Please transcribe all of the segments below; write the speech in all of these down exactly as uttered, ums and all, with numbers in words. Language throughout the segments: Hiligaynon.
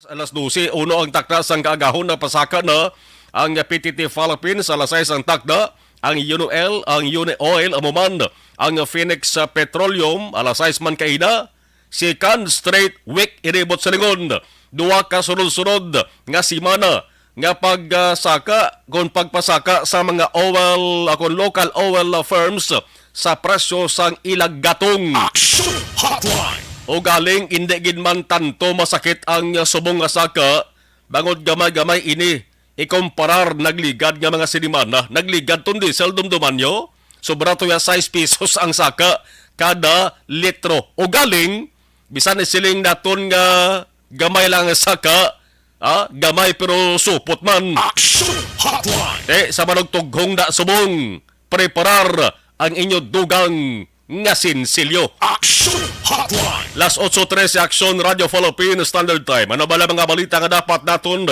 Alas dose uno ang takna sang kaagahon, napasaka na ang P T T Philippines. Alas sais ang takna, ang Unioil, ang Unioil, amo man ang Phoenix, ah, Petroleum. Alas sais man kaina, second straight week ini buot silingon. Duha ka sunod-sunod nga semana nga pagsaka, kon pagpasaka sa mga oil, ah, kon local oil, ah, firms sa presyo sang ilang gatong. Action Hotline. O galing, hindi gid man tanto masakit ang subong nga saka, bangod gamay-gamay ini ikomparar nagligad nga mga sinimana. Nagligad tong diesel, dumduman nyo? Sobra to ya sais pesos ang saka kada litro. O galing, bisan isiling naton nga gamay lang ang saka, ah, gamay pero supot man. Action Hotline. Eh, sa manugtughong na subong, preparar ang inyo dugang nga sinsilyo. Action Hotline. Las otso trese, Action Radio Philippine Standard Time. Ano bala mga balita nga dapat naton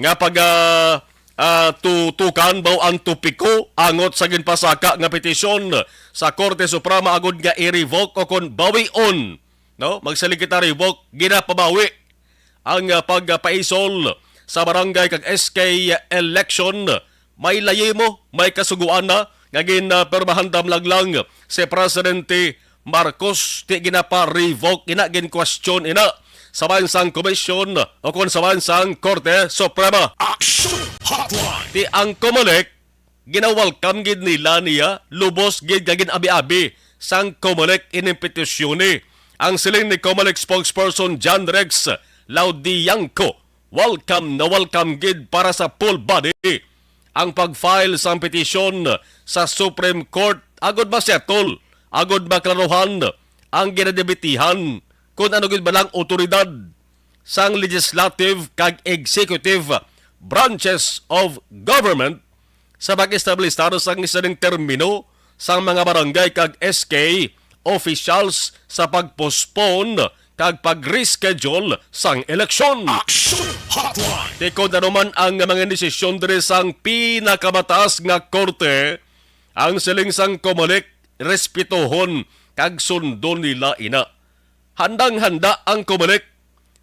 nga pag, ah, ah, tutukan? Baw ang topiko angot sa ginpasaka nga petisyon sa Korte Suprema agud nga i-revoke o kon bawion, no? Magsiling kita revoke, ginapabawi ang, ah, pagpaisol sa barangay kag S K election. May layimo, may kasugoan na nga gin, ah, pirmahan damlag lang si Presidente Marcos. Di ginapa-revoke ina, gin-question ina sa bahin sang komisyon o kon sa bahin sang Korte Suprema. Action Hotline. Ti ang Comelec, gina-welcome gid nila niya, lubos gid nga gin-abi-abi sang Comelec ining petisyon ni. Ang siling ni Comelec spokesperson John Rex Laudianco, welcome na welcome gid para sa full body ang pag-file sang petisyon sa Supreme Court agud ma-settle, agud maklaruhan ang ginadebatihan kon ano gid ba lang otoridad sang legislative kag executive branches of government sa pag-establisar sang isa ning termino sang mga barangay kag S K officials sa pag-postpone kag pag-reschedule sang eleksyon. Action Hotline. Tikod na naman ang mga desisyon diri sang pinakamataas nga korte, ang siling sang Comelec, respetohon kag sundon nila ina. Handang-handa ang Comelec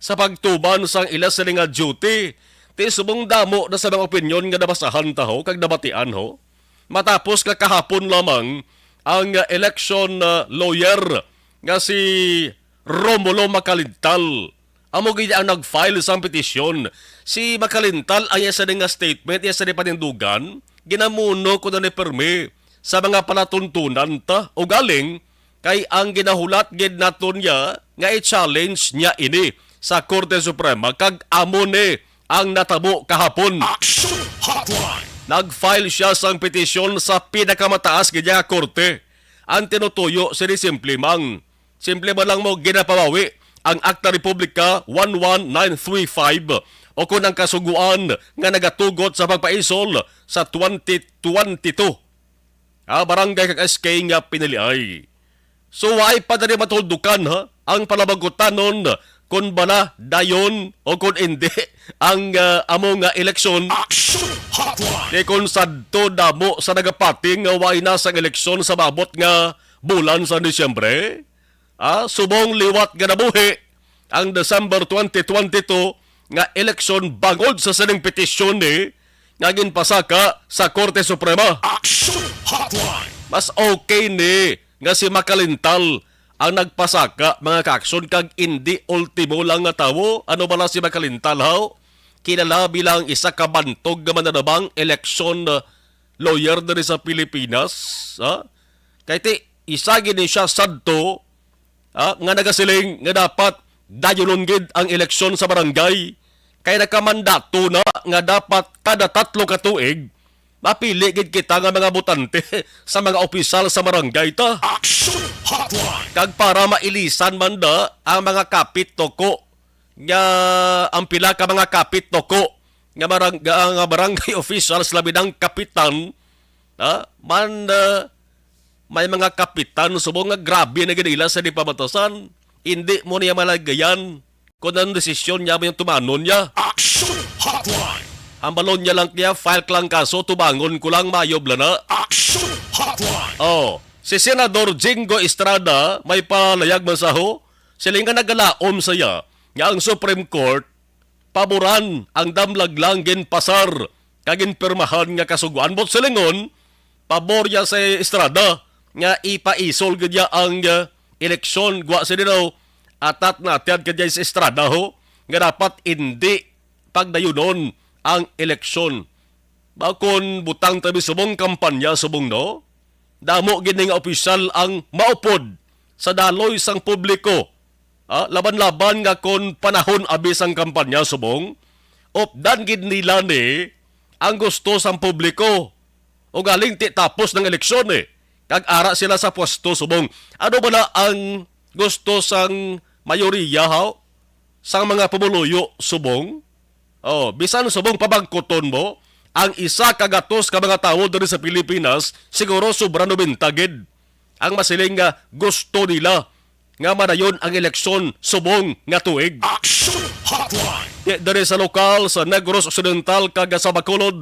sa pagtuman sang ila sini nga duty. Ti subong damo na sa mga opinyon nga nabasahan ta ho kag nabatian ho. Matapos nga kahapon lamang ang, uh, election, uh, lawyer nga si Romulo Macalintal, amo gid ang nag-file sang petisyon. Si Macalintal, ang iya sini nga statement, iya sini panindugan, ginamuno ko na ni permi sa mga palatuntunan ta. Ugaling, kay ang ginahulat gid naton niya nga i-challenge niya ini sa Korte Suprema kag amo ni ang natabo kahapon. Action Hotline. Nag-file siya sang petisyon sa pinakamataas gid nga korte. Ang tinutuyo sini simple mang, simple man lang mo ginapabawi ang Akta Republika one one nine three five o kon ang kasugoan nga nagatugot sa pagpaisol sa twenty twenty-two, ah, barangay kag S K nga piniliay. So, wala pa diri matuldukan, ha, ang palabagotanon kon bala dayon o kon indi ang, ah, amo nga eleksyon. Action Hotline. Kay kon sadto damo sa nagapati nga wala na sang eleksyon sa maabot nga bulan sa Disyembre, ah, subong liwat nga nabuhi ang December twenty twenty-two nga eleksyon bangod sa sining petisyon ni nga ginpasaka sa Korte Suprema. Action Hotline. Mas okay ni nga si Macalintal ang nagpasaka, mga ka-aksyon, kag indi ultimo lang nga tawo. Ano bala si Macalintal, haw? Kilala bilang isa ka bantog nga mananabang election, uh, lawyer diri sa Pilipinas, ha? Kay ti, isa gid ni siya sadto, ah, nga nagasiling nga dapat dayonon gid ang eleksyon sa barangay, kay nakamandato na nga dapat kada tatlo ka tuig mapili gid kita nga mga botante sa mga opisyal sa barangay ta. Action Hotline. Kag para mailisan man da ang mga kapit tuko nga ang pila ka mga kapit tuko nga barang-, nga, nga barangay officials, labi nang kapitan, ha? Man, ah, may mga kapitan subong nga grabe na gid ila sa di pamatasan. Hindi mo niya malagayan kung anong desisyon niya, may tumanon niya. Action Hotline. Ang balon niya lang niya, file ko lang kaso, tubangon ko lang, mayob lang na. Action Hotline. Oh, si Senador Jingo Estrada may palayag man sa ho, siling nga nagalaom saya nga ang Supreme Court paboran ang damlag lang ginpasar kag ginpirmahan nga kasugoan. Buot silingon, pabor ya sa Estrada nga ipaisol gid ya ang, ah, eleksyon. Gwa sini daw, atat na atyad ka dyan sa Estrada, ho, nga dapat indi pagdayunon ang eleksyon. Ba, kon butang tabi subong kampanya subong, no? Damo gid ni nga opisyal ang maupod sa daloy sang publiko. Ah, laban-laban nga kon panahon abi sang kampanya subong, updan gid nila ni ang gusto sang publiko. O galing ti tapos ng eleksyon, eh. Kag ara sila sa pwesto subong. Ano ba na ang gusto sang mayoriya, haw? Sang mga pumuluyo subong? Oh, bisan subong pabangkuton mo, ang isa ka gatos ka mga tawo diri sa Pilipinas, siguro sobra nobenta gid ang masiling nga gusto nila nga madayon ang eleksyon subong nga tuig. Action Hotline. Di, diri sa lokal sa Negros Occidental kag sa Bacolod,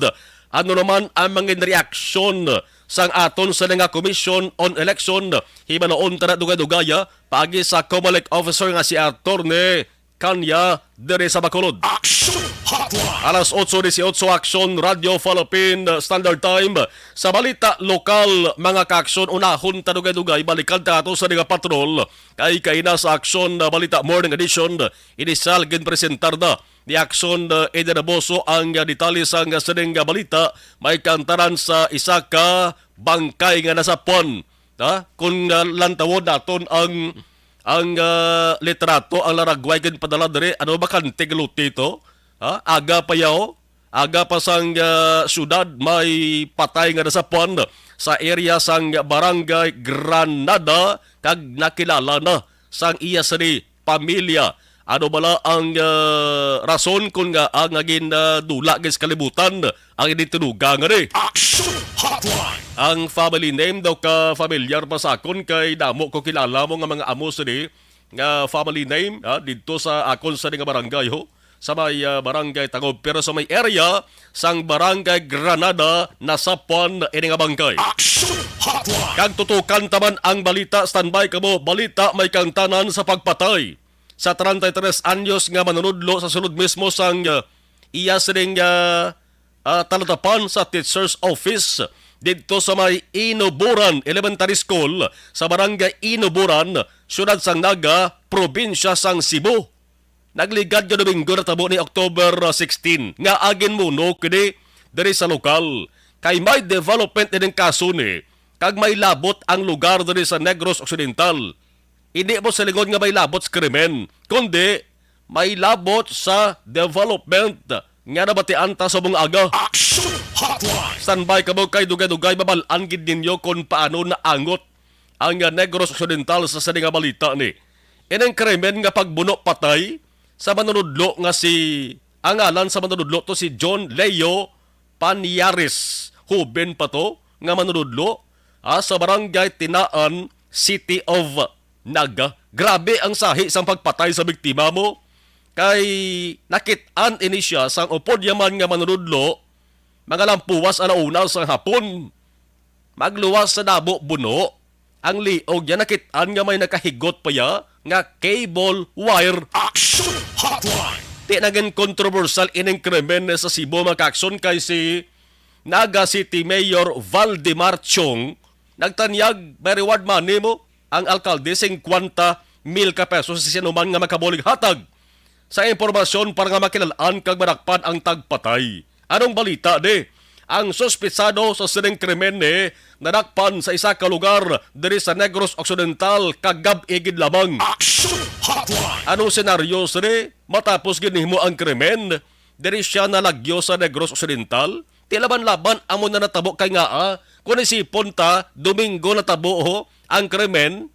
ano naman ang mga reaksyon sang aton sa nga Commission on Election? Himanaon ta na dugay-dugaya paagi sa Comelec officer nga si Attorney Kanya diri sa Bacolod. Action Hotline. Alas otso disiotso, Action Radio Philippine Standard Time. Sa balita lokal, mga ka-aksyon, unahon ta dugay-dugay, balikan ta ato sa nga patrol. Kay kaina sa Action, uh, Balita Morning Edition, inisyal ginpresentar na ni Action, uh, Eden Aboso ang, uh, detalye sang, uh, sining, uh, balita. May kantaran sa isa ka bangkay nga nasapwan. Ha? Kung, uh, lantawon naton ang, ang, uh, litrato, ang laragway ginpadala diri, ano ba, kantig luti to? Ha? Aga pa yaw? Aga pa sang, ah, syudad, may patay nga nasapwan sa area sang Barangay Granada kag nakilala na sang iya sini pamilya. Ano bala ang, ah, rason kon ngaa nga gin, ah, dula gid sa kalibutan ang ini tinuga nga ni? Action Hotline. Ang family name daw ka familiar pa sa akon kay damo ko kilala mo nga mga amo sini nga family name, ah, didto sa akon sa nga barangay, ho, sa may, ah, Barangay Tagob. Pero sa may area sang Barangay Granada, nasapwan ini nga bangkay. Action Hotline. Kag tutukan ta man ang balita, standby kamo. Balita, may kangtanan sa pagpatay sa treinta y tres anyos nga manunudlo sa sulod mismo sang, ah, iya sining, ah, ah, talatapan sa teacher's office didto sa may Inuburan Elementary School sa Barangay Inuburan, Siyudad sang Naga, Probinsya sang Cebu. Nagligad nga Domingo natabo ni October, ah, sixteen, nga agin muno kini diri sa lokal. Kay may development ining kaso ni, kag may labot ang lugar diri sa Negros Occidental. Hindi mo silingon nga may labot sa krimen, kundi may labot sa development nga nabatian ta sa mga aga. Action Hotline. Standby kamo kay dugay-dugay mabal-an gid ninyo kung paano naangot ang, ah, Negros Occidental sa sini nga balita ni. Ining krimen nga pagbuno patay sa manunudlo nga si, ang ngalan sa manunudlo to si John Leo Paniares. Hoben pa to nga manunudlo, ah, sa Barangay Tinaan, City of Naga. Grabe ang sahi sang pagpatay sa biktima mo. Kay nakit-an ini siya sang upod yaman nga manunudlo, mga lampuas ala una sang hapon. Magluwas sa damo buno, ang liog niya nakit-an nga may nakahigot pa ya nga cable wire. Action Hotline. Di naging kontrobersyal ining krimen sa Cebu, mga ka-aksyon, kay si Naga City Mayor Valdemar Chong nagtanyag may reward money mo ang alkalde, singkwenta mil ka pesos sa sinuman nga makabulig hatag sa impormasyon para nga makilalaan kag madakpan ang tagpatay. Anong balita di? Ang suspitsado sa sining krimen ni nadakpan sa isa ka lugar diri sa Negros Occidental kagab-i gid lamang. Action Hotline. Anong senaryo sini? Matapos ginhimo ang krimen, diri siya nalagyo sa Negros Occidental. Ti laban-laban amo na natabo kay ngaa, kung isipon ta, Domingo natabo, ho, ang krimen,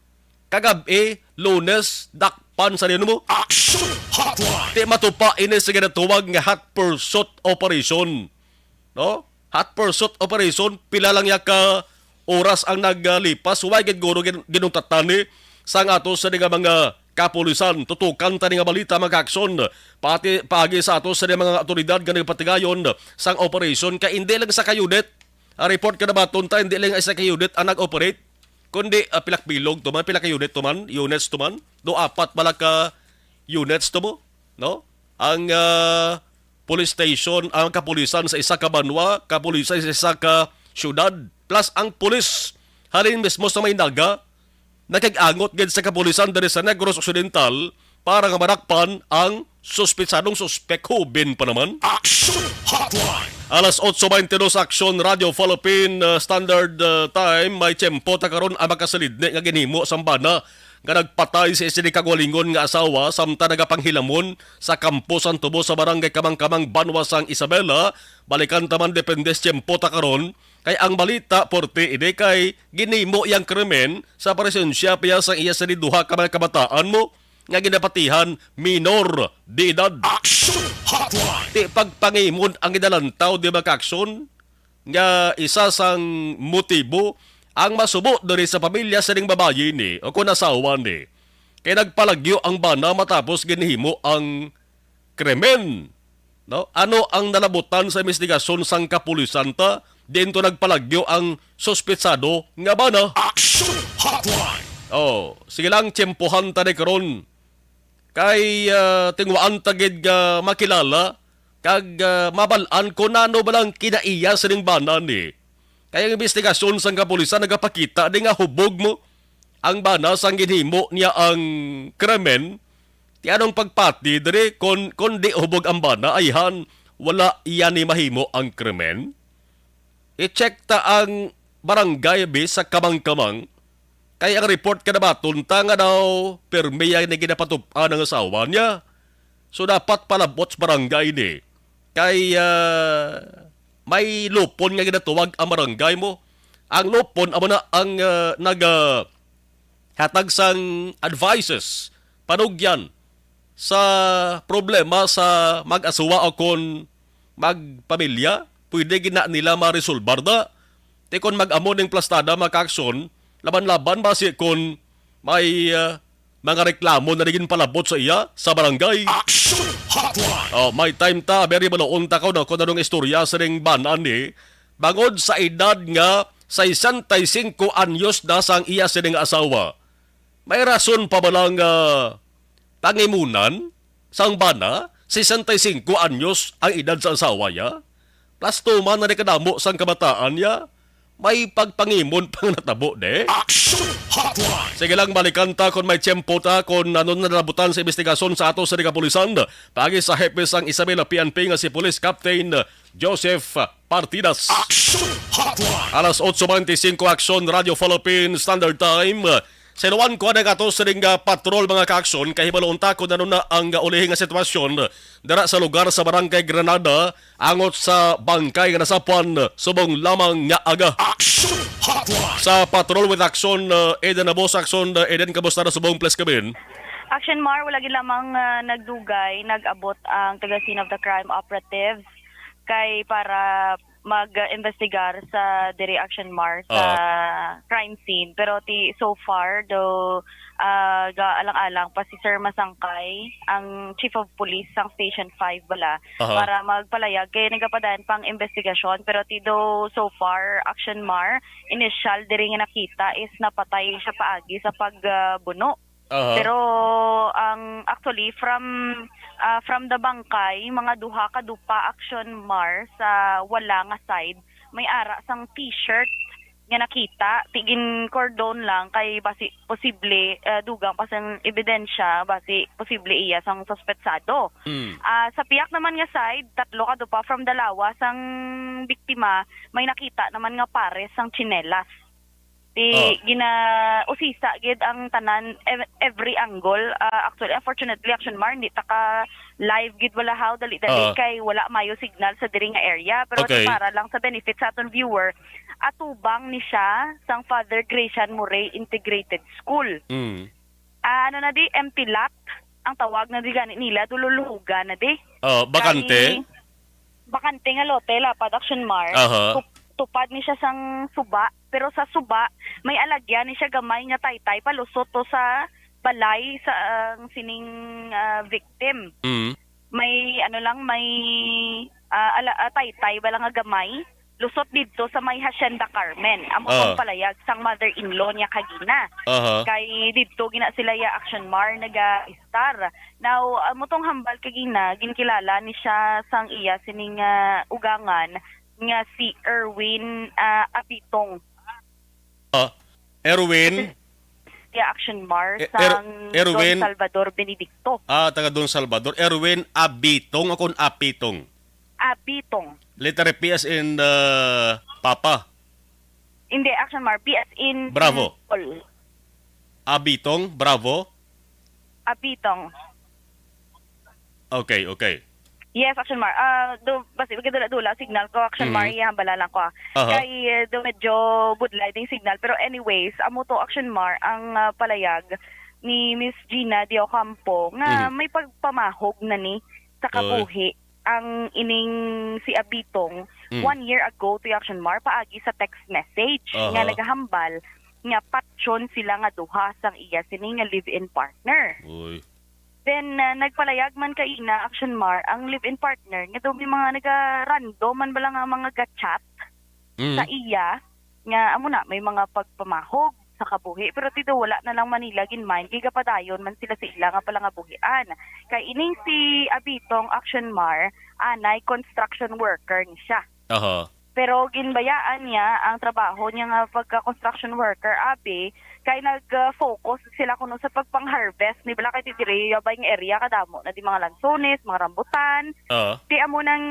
kagab-i, Lunes, dakpan sa nino mo. Action Hotline. Ti matupa ini sa ginatawag nga hot pursuit operation. No? Hot pursuit operation, pila lang ya ka oras ang naglipas, way gid guro gin-, ginungtatan ni sang ato sa nga mga kapulisan. Tutukan ta ni nga balita, mga ka-aksyon, pati paagi sa ato sa mga awtoridad nga nagpatigayon sang operation, kay hindi lang sa ka-unit. Ang report ka nabaton ta, hindi lang isa ka unit ang nag-operate, kundi, ah, pila ka bilog to man, pila ka unit to man, units to man, do apat pala ka units to mo, no? ang, ah, police station, ang kapulisan sa isa ka banwa, kapulisan sa isa ka syudad, plus ang pulis halin mismo sa Maynaga, nakig-angot gid sa kapulisan diri sa Negros Occidental para nga madakpan ang suspetsadong suspek, hoben pa naman. Action Hotline! Alas otso bentidus, Action Radio Philippine, uh, Standard, uh, Time. May tiyempo ta karon ang makasalidni nga ginhimo sang bana nga nagpatay sa isa ni kagalingon nga asawa samtang nagapanghilamon sa kampo sang tubo sa barangay Kamangkamang, Banwa sang Isabela. Balikan ta man, depende sa tiyempo ta karon, kay ang balita porte ini kay ginhimo iyang krimen sa presensya pa iya sang iya sini duha ka mga kabataan mo nga ginapatihan, minor de edad. Action Hotline! Ti pagpangimon ang ginalantaw, di ba, ka-aksyon, nga isa sang motibo ang masubo diri sa pamilya sining babayi ni o kon asawa ni, kay nagpalagyo ang bana matapos ginhimo ang krimen. No? Ano ang nalabutan sa investigasyon sang kapulisan ta diin to nagpalagyo ang suspetsado nga bana? Action Hotline! Oh, sige lang, tiyempohan ta ni karon. Kay, ah, tingwaan ta gid nga makilala kag, ah, mabal-an kung ano ba lang kinaiya sining bana ni. Kay ang investigasyon sang kapulisan nagapakita di nga hubog mo ang bana sang ginhimo niya ang krimen. Ti anong pagpati diri kon, kon di hubog ang bana, ayhan, wala iya ni mahimo ang krimen? I-check ta ang barangay bi sa Kamangkamang, kay ang report kanabaton ta nga daw permi ya ni ginapatup-an ang asawa niya. So, dapat palabot sa barangay ni. Kay, ah, may lupon nga ginatuwag ang barangay mo. Ang lupon amo na ang, ah, naga hatag sang advices, panugyan sa problema sa mag-asawa o kon magpamilya, pwede gid na nila maresolbar na. Ti kon mag-amo ning plastada, mga ka-aksyon, laban-laban basi kon may, ah, mga reklamo na rin palabot sa iya sa barangay. Action Hotline! Oh, may time ta, very baloon ta ko na kung anong istorya sa ring bana ni. Bangod sa edad nga sesenta y cinco anyos na sang iya sining asawa, may rason pa ba lang, ah, pangimunan sang bana? Sesenta y cinco anyos ang edad sa asawa niya. Plus, tuman na ni kadamo sang kabataan niya. May pagpangimon pang natabo, de. Action Hotline! Sige lang, balikan ta kon may tiyempo ta kon ano na nalabutan sa investigasyon sa ato sa kapulisan. Pagi sa hepe sang Isabela P N P nga si Police Captain Joseph Partidas. Action Hotline! Alas otso bentisiku, Action Radio Philippine Standard Time. Sinuan ko ang ato sining, ah, patrol, mga ka-aksyon, kay hibaloon ta kung ano na ang, ah, ulihi nga sitwasyon dira sa lugar sa Barangay Granada, angot sa bangkay nga nasapwan subong lamang nga aga. Action Hotline! Sa Patrol with Action, uh, Eden Abos, Action, uh, Eden, kamusta na subong, please, kabin? Action Mar, wala gid lamang, uh, nagdugay, nag-abot ang taga scene of the crime operatives kay para mag-investigar sa diri, Action Mar, sa Ah. crime scene. Pero ti, so far, do, ah, gaalang-alang pa si Sir Masangkay, ang Chief of Police sang Station five bala, Aha. para magpalayag kay nagapadayon pang investigasyon. Pero ti do so far, Action Mar, initial diri nga nakita is napatay siya paagi sa pagbuno. Aha. Pero ang, actually, from, ah, from the bangkay, mga duha ka dupa, Action Mar, sa wala nga side, may ara sang t-shirt nga nakita, ti gin-cordon lang kay basi posible, eh, dugang pa sang ebidensya, basi posible iya sang suspetsado. Mm. Ah, sa piyak naman nga side, tatlo ka dupa from the lawas sang biktima, may nakita naman nga pares sang tsinelas. Ti Oh. gina-, usisa gid ang tanan, ev-, every angle. Ah, actually, unfortunately, Action Mar, hindi ta ka live gid bala haw, dali-dali, Ah. kay wala mayo signal sa diri nga area. Pero Okay. para lang sa benefit sa aton viewer, atubang ni siya sang Father Gracian Moray Integrated School. Mm. Ah, ano na di, empty lot ang tawag na di gani nila, dululuhugan na di. Oh, bakante? Kay bakante nga lote, lapad, Action Mar. Aha. Tup-, tupad ni siya sang suba, pero sa suba, may alagyan ni siya gamay nga taytay palusot to sa balay sa, ang sining, ah, victim. Mm. May, ano lang, may, ah, ala-, ah, taytay ba lang nga gamay? lusot didto sa may Hacienda Carmen. Amo tong Ah. palayag sang mother-in-law niya kagina. Aha. Kay didto gina sila ya Action Mar naga-estar. Now, amo tong hambal kagina, ginkilala ni siya sang iya sining, ah, ugangan nga si Erwin, ah, Abitong. Ah, Erwin? Ya Action Mar Eh, Er-, sang Erwin? Don Salvador Benedicto. Ah, taga Don Salvador. Erwin Abitong o kon Apitong? Abitong. Letter P as in, uh, Papa. Hindi, Action Mar. B as in Bravo. Paul. Abitong, Bravo. Abitong. Okay, okay. Yes, Action Mar. Ah, do, basi, magdula-dula signal ko, Action Mhm. Mar, ihambala lang ko, ah. Aha. Kay, eh, do medyo budlay ding signal. Pero anyways, amo to, Action Mar, ang, ah, palayag ni Miss Gina de Ocampo nga Mhm. may pagpamahog na ni sa Oy. kabuhi ang ining si Abitong Mm. one year ago to, Action Mar, paagi sa text message Aha. nga nagahambal nga patyon sila nga duha sang iya sini nga live-in partner. Uy. Then, ah, nagpalayag man kaina, Action Mar, ang live-in partner nga daw may mga naga-random man bala nga mga ga-chat Mm. sa iya, nga amo na, may mga pagpamahog sa kabuhi. Pero ti daw wala na lang man nila gin-mind, kay gapadayon man sila sa ila nga palangabuhian. Kay ining si Abitong, Action Mar, anay construction worker ni siya. Aha. Pero ginbayaan niya ang trabaho niya nga pagka-construction worker, abi, kay nag-focus sila kuno sa pagpang-harvest ni bala, kay ti diri bay nga area kadamo na di mga lansones, mga rambutan. Ah. Ti amo nang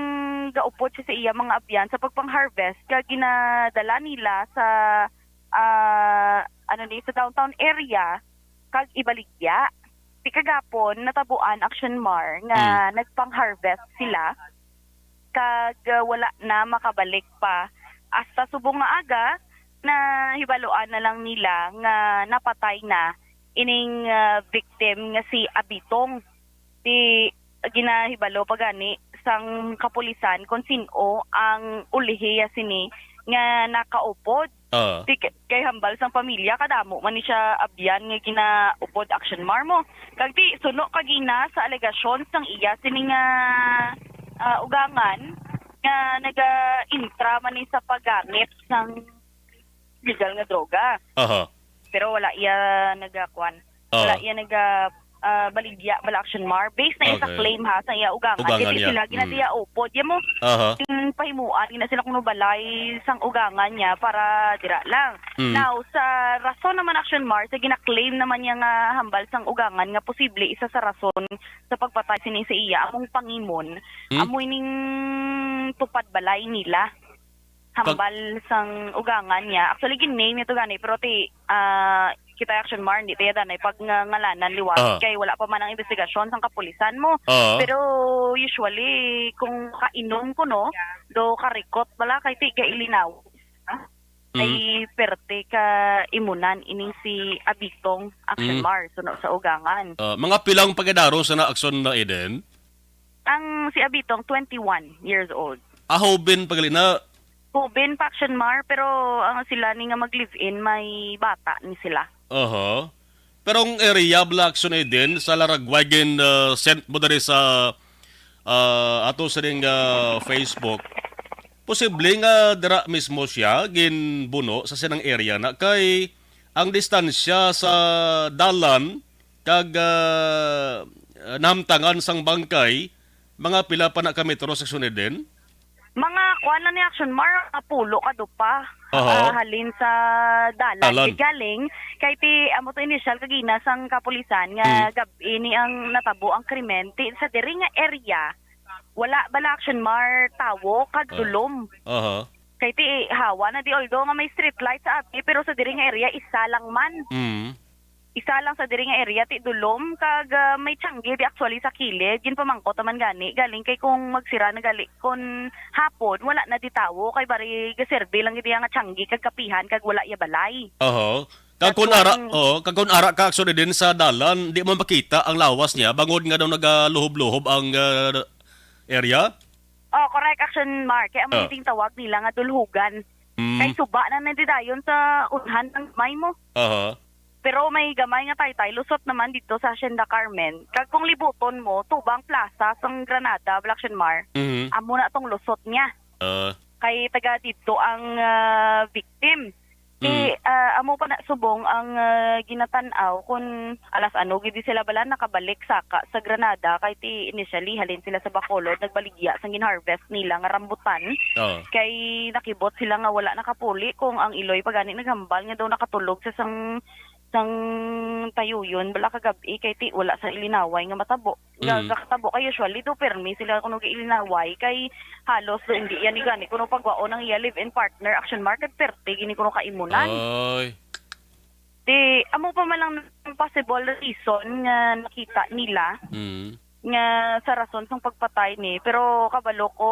gaupod siya sa iya mga abyan sa pagpang-harvest, kag ginadala nila sa, ah, ano ni, sa downtown area, kag ibaligya. Ti kagapon natabuan, Action Mar, nga Hmm. nagpang-harvest sila, kag, ah, wala na makabalik pa. Hasta subong nga aga, nahibaluan na lang nila nga napatay na ining, ah, victim nga si Abitong. Ti ginahibalo pa gani sang kapulisan kon sin-o ang ulihi ya sini nga nakaupod. Ah. Ti k-, kay hambal sang pamilya, kadamo man ni siya abyan nga ginaupod, Action Mar, mo. Kag ti suno kagina sa alegasyon sang iya sini nga, ah, ugangan nga naga-intra man ni sa paggamit sang legal nga droga. Aha. Pero wala iya nagakuan. Ah. Wala iya naga, ah, baligya bala, Action Mar. Based na iya sa Okay. claim, ha, sa iya ugangan. Ugangan Kay di niya. sila gina Mm. iya upod. Yan mo, Aha. ting pahimuan na sila kuno balay sang ugangan niya para dira lang. Mm. Now, sa rason naman, Action Mar, sa gina-claim naman niya nga hambal sang ugangan nga posible isa sa rason sa pagpatay sini sa iya, among pangimon, Hmm? amo ining tupad balay nila. Hambal sang ugangan niya. Actually, gin-name niya to gani, pero ti, ah, kita, Action Mar, hindi tayo danay pag nga ngalanan liwat, Ah. kay wala pa man ang investigasyon sang kapulisan mo. Ah. Pero usually, kung kainom ko, no, do karikot bala, kay ti gailinaw. Ah? Mm. Ay perte ka imunan ining si Abitong, Action Mm. Mar, suno sa ugangan. Ah, mga pilang pagkadaro sa na Action na Eden? Ang si Abitong, twenty-one years old. Ah, hoben pa gali na. Hoben pa, Action Mar, pero ang sila ni nga mag-live-in, may bata ni sila. Aha. Pero ang area, bala, Action Eden, sa Laragway, gin, ah, sent mo diri sa, ah, ato sa ding, ah, Facebook. Posible nga dira mismo siya ginbuno sa sinang area na kay ang distansya sa dalan kag, ah, nahamtangan sang bangkay, mga pila pa na ka metro, Action Eden? Mga kuan na ni, Action Mar, mga pulo ka dupa, Aha. ah, halin sa dalan. Dalan. Kay galing, kay ti, amo to initial kagina sang kapulisan nga Hmm. gab-i ni ang natabo ang krimen. Ti, sa diri nga area, wala bala, Action Mar, tawo kag Ah. dulom. Aha. Kay ti, hawa na di, although nga may street light sa abi, pero sa diri nga area, isa lang man. Mm. Isa lang sa diri nga area, ti dulom, kag, ah, may tiyanggi di actually sa kilid. Ginpamangkot naman gani, galing kay kung magsira na gali, kung hapon, wala na di tawo, kay bari gaserbi lang gid iya nga tiyanggi kag kapihan, kag wala iya balay. Oho. Kag That's kun ara, why oo, kag kun ara ka, Action Eden, sa dalan, di man makita ang lawas niya, bangod nga daw nagaluhob-luhob ang, ah, area? Oh, correct, Action Mar. Kay amo Oh. yung tawag nila nga dulhugan. Mm. Kay suba na na di dayon sa unhan ang may mo. Aha. Pero may gamay nga taytay, lusot naman dito sa Hacienda Carmen. Kag kung libuton mo, tubang plaza sang Granada, Black Shen Mar, Mhm. amo na tong lusot niya. Ah. kay taga didto ang, ah, victim. Ti, Mm. ah, amo pa na subong ang, ah, ginatan-aw kun alas ano gid sila bala nakabalik saka sa Granada, kay ti initially halin sila sa Bacolod, nagbaligya sang gin-harvest nila nga rambutan. Oo. Kay nakibot sila nga wala nakapuli kung ang iloy pa gani naghambal nga daw nakatulog sa sang, sang tayuyon bala kagab-i, kay ti wala sa ilinaway nga matabo. Nga Mm. gakatabo kay usually do permi sila kuno giilinaway kay halos do hindi yan ni gani kuno pagwaon ang iya live-in partner, Action Mar, kay perte gini kuno kaimunan. Ay. Di, amo pa man lang ang possible reason nga nakita nila Mm. nga sa rason sang pagpatay ni. Pero kabalo ko,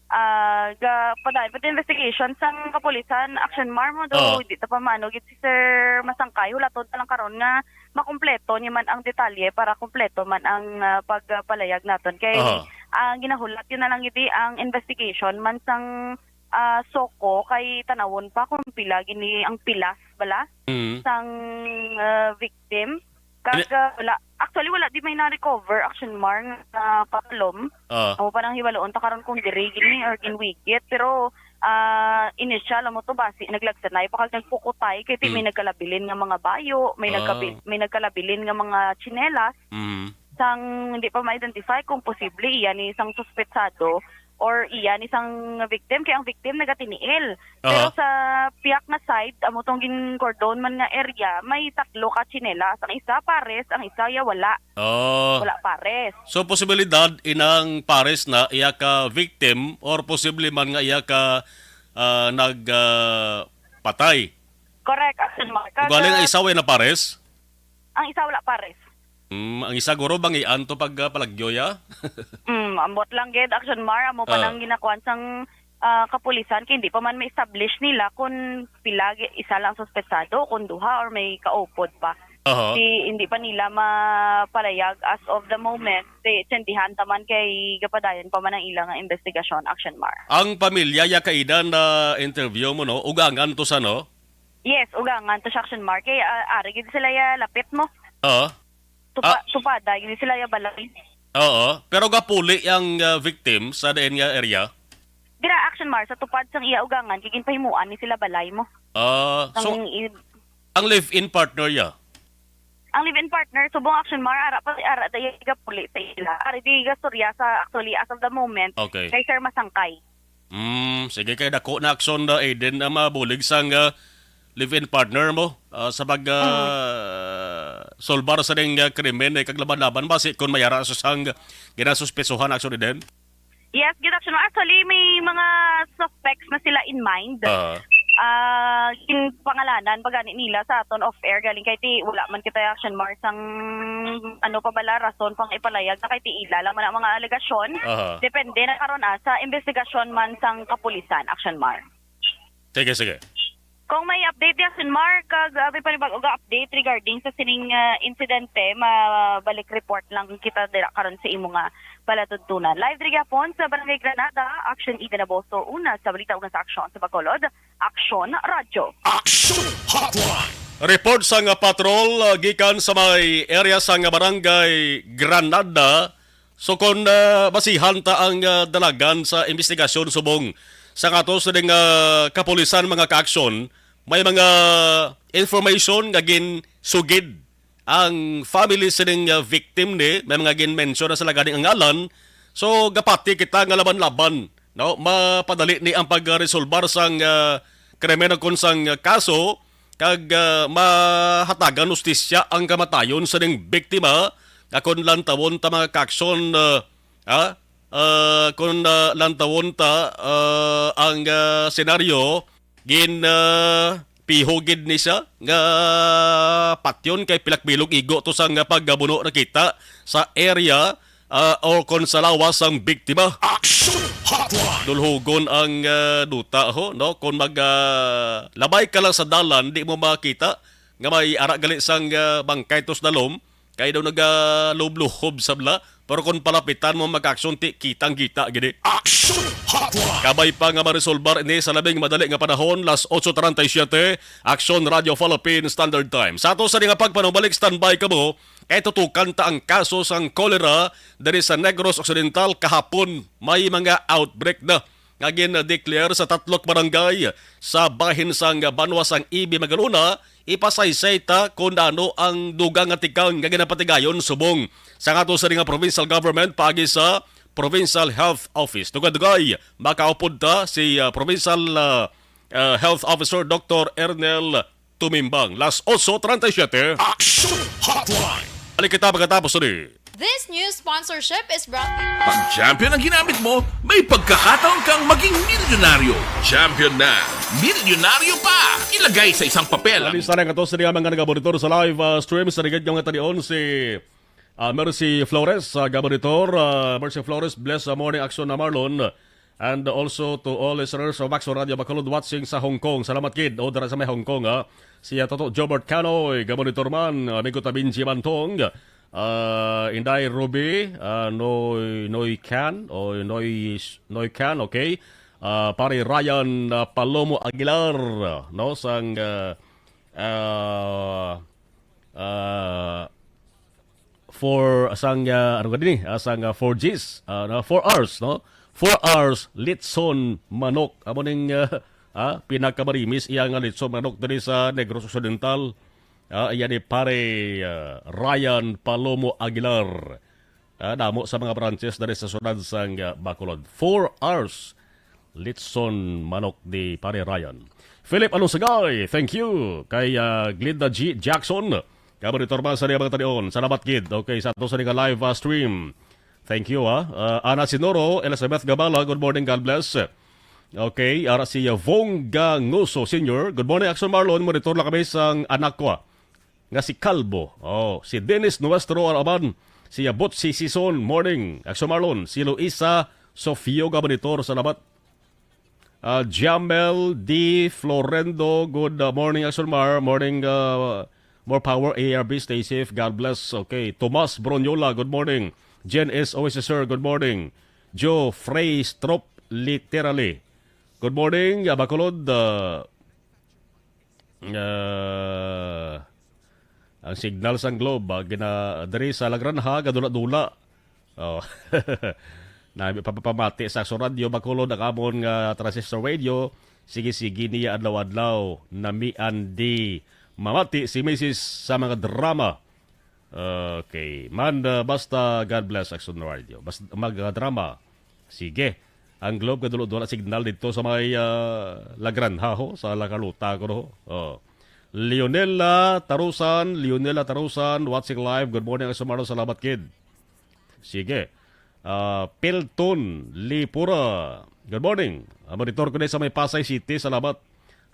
ah, ga, padayon pa investigation sang kapulisan, Action Mar, mo do, Oh. di ta pa maano gid si Sir Masangkay. Hulatod na lang karon nga makumpleto ni man ang detalye para kumpleto man ang, ah, pagpalayag naton. Kay Aha. ang ginahulat yun na lang gid ang investigation man sang, ah, SOCO, kay tanawon pa kung pila gini ang pilas bala Mm. sang, ah, victim. Kag, Ini- ah, wala, actually, wala di may na-recover, Action Mar, nga patalom. Ah. Amo pa nang hibaloon ta karon kung diri gini or ginwigit. Pero, ah, initial, amo to, basi naglagsanay pa kag nagpukutay kay ti may Mm. nagkalabilin nga mga bayo, may Ah. nagkabi-, may nagkalabilin nga mga tsinelas. Mm. Sang hindi pa ma-identify kung posible iya ni sang suspetsado or iya ni sang victim, kay ang victim nagatiniil. Pero Aha. sa piyak nga side, amo tong gin-cordon man nga area, may tatlo ka tsinelas. Ang isa pares, ang isa ya wala. Oh. Wala pares. So, posibilidad inang pares na iya ka victim or posible man nga iya ka, ah, nag, ah, patay? Correct, Action Mar. Kag, Ugaling ang ah, isa way na pares? Ang isa wala pares. Mm, ang isa guro bangian to pag, ah, palagyo, ya? Mm, ambot lang gid, Action Mar, amo pa Ah. nang ginakuan sang, ah, kapulisan, kay hindi pa man ma-establish nila kung pila gi-, isa lang suspetsado, kung duha, or may kaupod pa. Aha. Di, hindi pa nila mapalayag as of the moment. Di, tsendihan ta man kay gapadayon pa man ang ilang investigasyon, Action Mar. Ang pamilya, ya kaida na interview mo, no? Ugangan to sa, no? Yes, ugangan to siya, Action Mar. Kay, ah, ari gid sila ya lapit mo. Oo. Tupa-, Ah. tupada gid sila ya balay. Oo. Pero gapuli ang, ah, victim sa diin nga area? Dira, Action Mar, sa tupad sang iya ugangan, kay ginpahimuan ni sila balay mo. Ah, so, Ang i- ang live-in partner ya? Ang live-in partner, subong, Action Mar, ara pa, ara da iya gapuli sa ila. Ari di gastorya sa, actually, as of the moment, Okay. kay Sir Masangkay. Mm, sige, kay dako na aksyon na, Aiden, ang mabulig sang, ah, live-in partner mo, ah, sa pag, ah, Mm. solbar sa ning, ah, krimen, eh, kag laban-laban ba si kon mayara sa sang ginasuspesohan, aksyon, Aiden? Yes, gid, aksyon. Actually, may mga suspects na sila in mind. Ah. Ah, ginpangalanan pa gani nila sa aton off-air, galing kay ti wala man kita, Action Mar, sang ano pa bala, rason pang ipalayag na kay ti ila lang man ang mga alegasyon. Aha. Depende na karon, ah, sa investigasyon man sang kapulisan, Action Mar. Sige, sige. Kung may update, Action Mar, kag, ah, may panibag-o nga update regarding sa sining, ah, insidente, mabalik report lang kita dira karon sa imo nga palatuntunan. Live diri gihapon sa Barangay Granada, Action Eden Aboso, una sa balita ug sa aksyon sa Bacolod, Action Radyo. Action Hotline. Report sa nga patrol, ah, gikan sa may area sa nga Barangay Granada. So, kung, ah, basihan ta ang, ah, dalagan sa investigasyon subong sa katos ning, ah, kapulisan, mga kaaksyon, may mga information nga ginsugid ang family sining, ah, victim ni, may mga gin-mention na sila ganing ang ngalan. So, gapati kita nga laban-laban, no? Mapadali ni ang pagresolbar sang, ah, krimen o kon sang, ah, kaso, kag, ah, mahatagan hustisya ang kamatayon sining biktima, nga kon lantawon ta, mga kaaksyon, ah, ah, ah, kon, ah, lantawon ta, ah, ang, ah, senaryo, gin, ah, piho gid ni siya nga patyon kay pilak bilog igo to sang pagbuno nakita sa area, ah, o kon sa lawas sang biktima. Action Hotline. Dulhogon ang, ah, duta, ho, no? Kon mag, ah, labay ka lang sa dalan, di mo makita nga may ara gali sang, ah, bangkay tos dalom, kay daw nagalubluhob sabla. Pero kung palapitan mo, mag-aksyon, ti, kitang-kita gini. Action Hotline. Kabay pa nga maresolbar ini sa labing madali nga panahon, las otso treinta y siete, Action Radio Philippine Standard Time. Sa ato sa nga pagpanubalik, standby kamo, kay tutukan ta ang kaso sang kolera diri sa Negros Occidental. Kahapon, may mga outbreak na. nga gin-declare sa tatlo ka barangay sa bahin sang banwa sang Ibi Magalona, ipasaysay ta kon ano ang dugang nga tikang nga ginapatigayon subong sa ato sini nga provincial government paagi sa Provincial Health Office. Dugay-dugay, makaupod ta si, ah, Provincial, ah, ah, Health Officer Doktor Ernel Tumimbang. Las ocho treinta y siete. Action Hotline. Balik kita pagkatapos ni. This news sponsorship is brought to you. Pag Champion ang ginamit mo, may pagkakataon kang maging milyonaryo. Champion na, milyonaryo pa. Ilagay sa isang papel ang Alista na nga to sa mga nagabonitor sa live, ah, stream sa rigid nga mga talion si, ah, Mercy Flores, ah, gabonitor. Ah, Mercy Flores, bless, ah, morning action na Marlon. And also to all listeners of Maxo Radio Bacolod watching sa Hong Kong. Salamat gid. O, dara sa may Hong Kong, ha. Si, ah, Toto Jobert Canoy, gabonitor man, amigo ta Benji Mantong, ah, Inday Ruby, ah, Noy, Noy Can, o Noy, Noy Can, okay. Ah, pare Ryan, ah, Palomo Aguilar, no, sang, ah, ah, ah, for sang, ah, ano ka din eh? Ah, sang, ah, four Gs, ah, na four hours, no? Four hours, litson manok. Amo ning, ah, ah, pinakamarimis iya nga litson manok diri sa Negros Occidental. Ah, iya ni pare, ah, Ryan Palomo Aguilar. Ah, damo sa mga branches diri sa siyudad sang, ah, Bacolod. Four hours litson manok di Pare Ryan. Philip Alonsagay, thank you. Kay, ah, Glinda G Jackson, kabaritor man sa niya mga talion. Salamat gid. Okay, sa ato sa nga live, ah, stream. Thank you, ah. Ah, Ana Sinoro, Elizabeth Gabala, good morning, God bless. Okay, ara si, ah, Vong Gangoso Senior. Good morning, Action Marlon. Monitor lang kami sang anak ko, ah, nga si Calvo. Oh, si Dennis Nuestro Alaban, si Abot si Sison Morning, Action Marlon, si Luisa Sofio Gabanitor, salamat. Ah, Jamel D Florendo, good, uh, morning, Action Mar. Morning, uh, more power, A R B, stay safe, God bless. Okay, Tomas Bronyola, good morning. Jen S O S, sir, good morning. Joe Frey Strop, literally. Good morning, uh, Bacolod. Uh, Ah, ang signal sang Globe, ah, gina-, diri sa La Granja, gadula-dula. Oh. Na, papapamati sa Action Radio Bacolod ang amon nga transistor radio. Sige, sige niya adlaw-adlaw. Namian di mamati si Misis sa mga drama. Okay. Man, uh, basta God bless Action Radio. Basta magdrama. Sige. Ang Globe, kadulot wala signal dito sa may, uh, La Granja, ho, sa La Carlota, ko, no? Oh. Leonela Tarusan, Leonela Tarusan, watching live. Good morning, Action Marlon. Salamat, kid. Sige. Ah, Pelton Lipura. Good morning. Ah, monitor ko na sa may Pasay City. Salamat.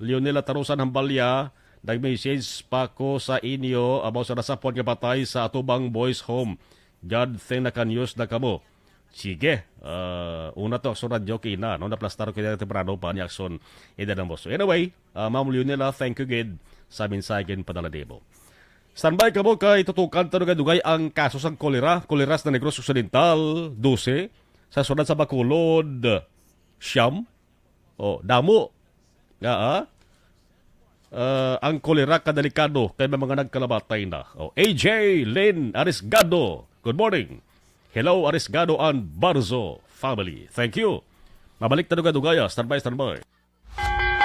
Leonela Tarusan Hambalya, nag-message pa ko sa inyo about sa nasapwan nga patay sa Atubang Boys Home. God thing naka-news na kamo. Sige, ah, una to, Action Radyo, kina, no? Naplastar ko na temprano pa ni Action Ida ng Boso. Anyway, ah, Ma'am Leonela, thank you gid sa mensahe gid padala nimo. Standby kamo kay tutukan ta dugay-dugay ang kaso sang kolera, kolera sa Negros Occidental, dose, sa siyudad sa Bacolod, siyam. Oh, damo. Nga, ah? Ah, ang kolera kadelikado kay may mga nagkalamatay na. Oh, A J Lynn Arisgado, good morning. Hello, Arisgado and Barzo family. Thank you. Mabalik ta dugay-dugay, ah. Standby, standby.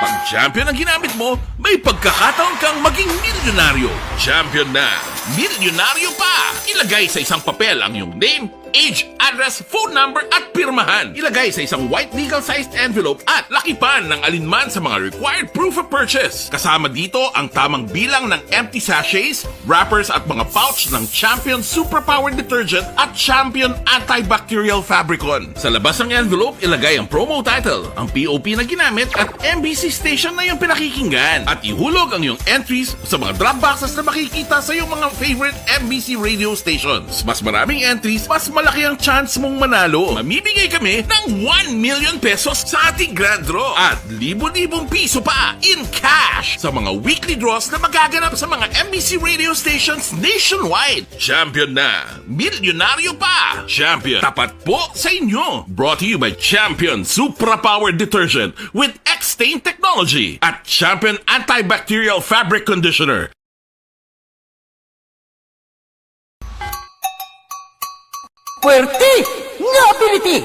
Pag Champion ang ginamit mo, may pagkakataon kang maging milyonaryo. Champion na, milyonaryo pa! Ilagay sa isang papel ang iyong name, age, address, phone number, at pirmahan. Ilagay sa isang white legal-sized envelope at lakipan ng alinman sa mga required proof of purchase. Kasama dito ang tamang bilang ng empty sachets, wrappers, at mga pouch ng Champion Superpower Detergent at Champion Antibacterial Fabricon. Sa labas ng envelope, ilagay ang promo title, ang P O P na ginamit, at M B C station na iyong pinakikinggan. At ihulog ang iyong entries sa mga drop boxes na makikita sa iyong mga favorite M B C radio stations. Mas maraming entries, mas malaki ang chance mong manalo. Mamimigay kami ng one million pesos sa ating grand draw at libo-libong piso pa in cash sa mga weekly draws na magaganap sa mga M B C radio stations nationwide. Champion na! Milyonaryo pa! Champion, tapat po sa inyo! Brought to you by Champion Supra Power Detergent with X-Stain Technology at Champion Antibacterial Fabric Conditioner. Puwerte nga ability!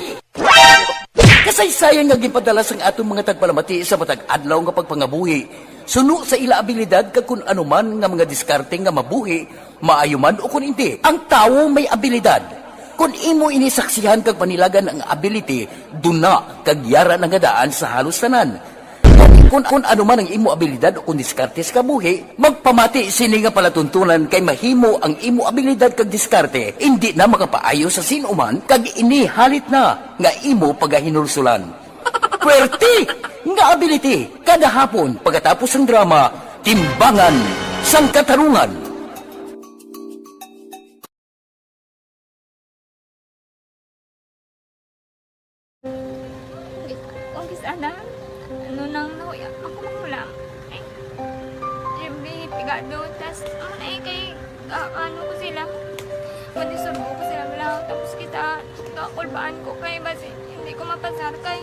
Kasaysayan nga ginpadala sang aton mga tagpalamati sa matag adlaw nga pagpangabuhi, suno sa ila abilidad kag kun ano man nga mga diskarte nga mabuhi, maayo man o kun indi. Ang tawo may abilidad. Kun imo ini saksihan kag panilagan ang ability, duna kag yara na nga daan sa halos tanan. Kun, kun ano man ang imo abilidad o kun diskarte sa kabuhi, magpamati sini nga palatuntunan kay mahimo ang imo abilidad kag diskarte indi na makapaayo sa sin-o man kag ini halit na nga imo pagahinulsulan. Puwerte nga ability kada hapon pagkatapos sang drama, Timbangan sang Katarungan. Kung kis-, ana, ano nang nahuya, ako manghulam. Ay, every pigado, tas, ano na eh, kay, ah, ano ko sila, madisurbo ko sila, wala, tapos kita, kakulbaan ko, kay basi, hindi ko mapasar, kay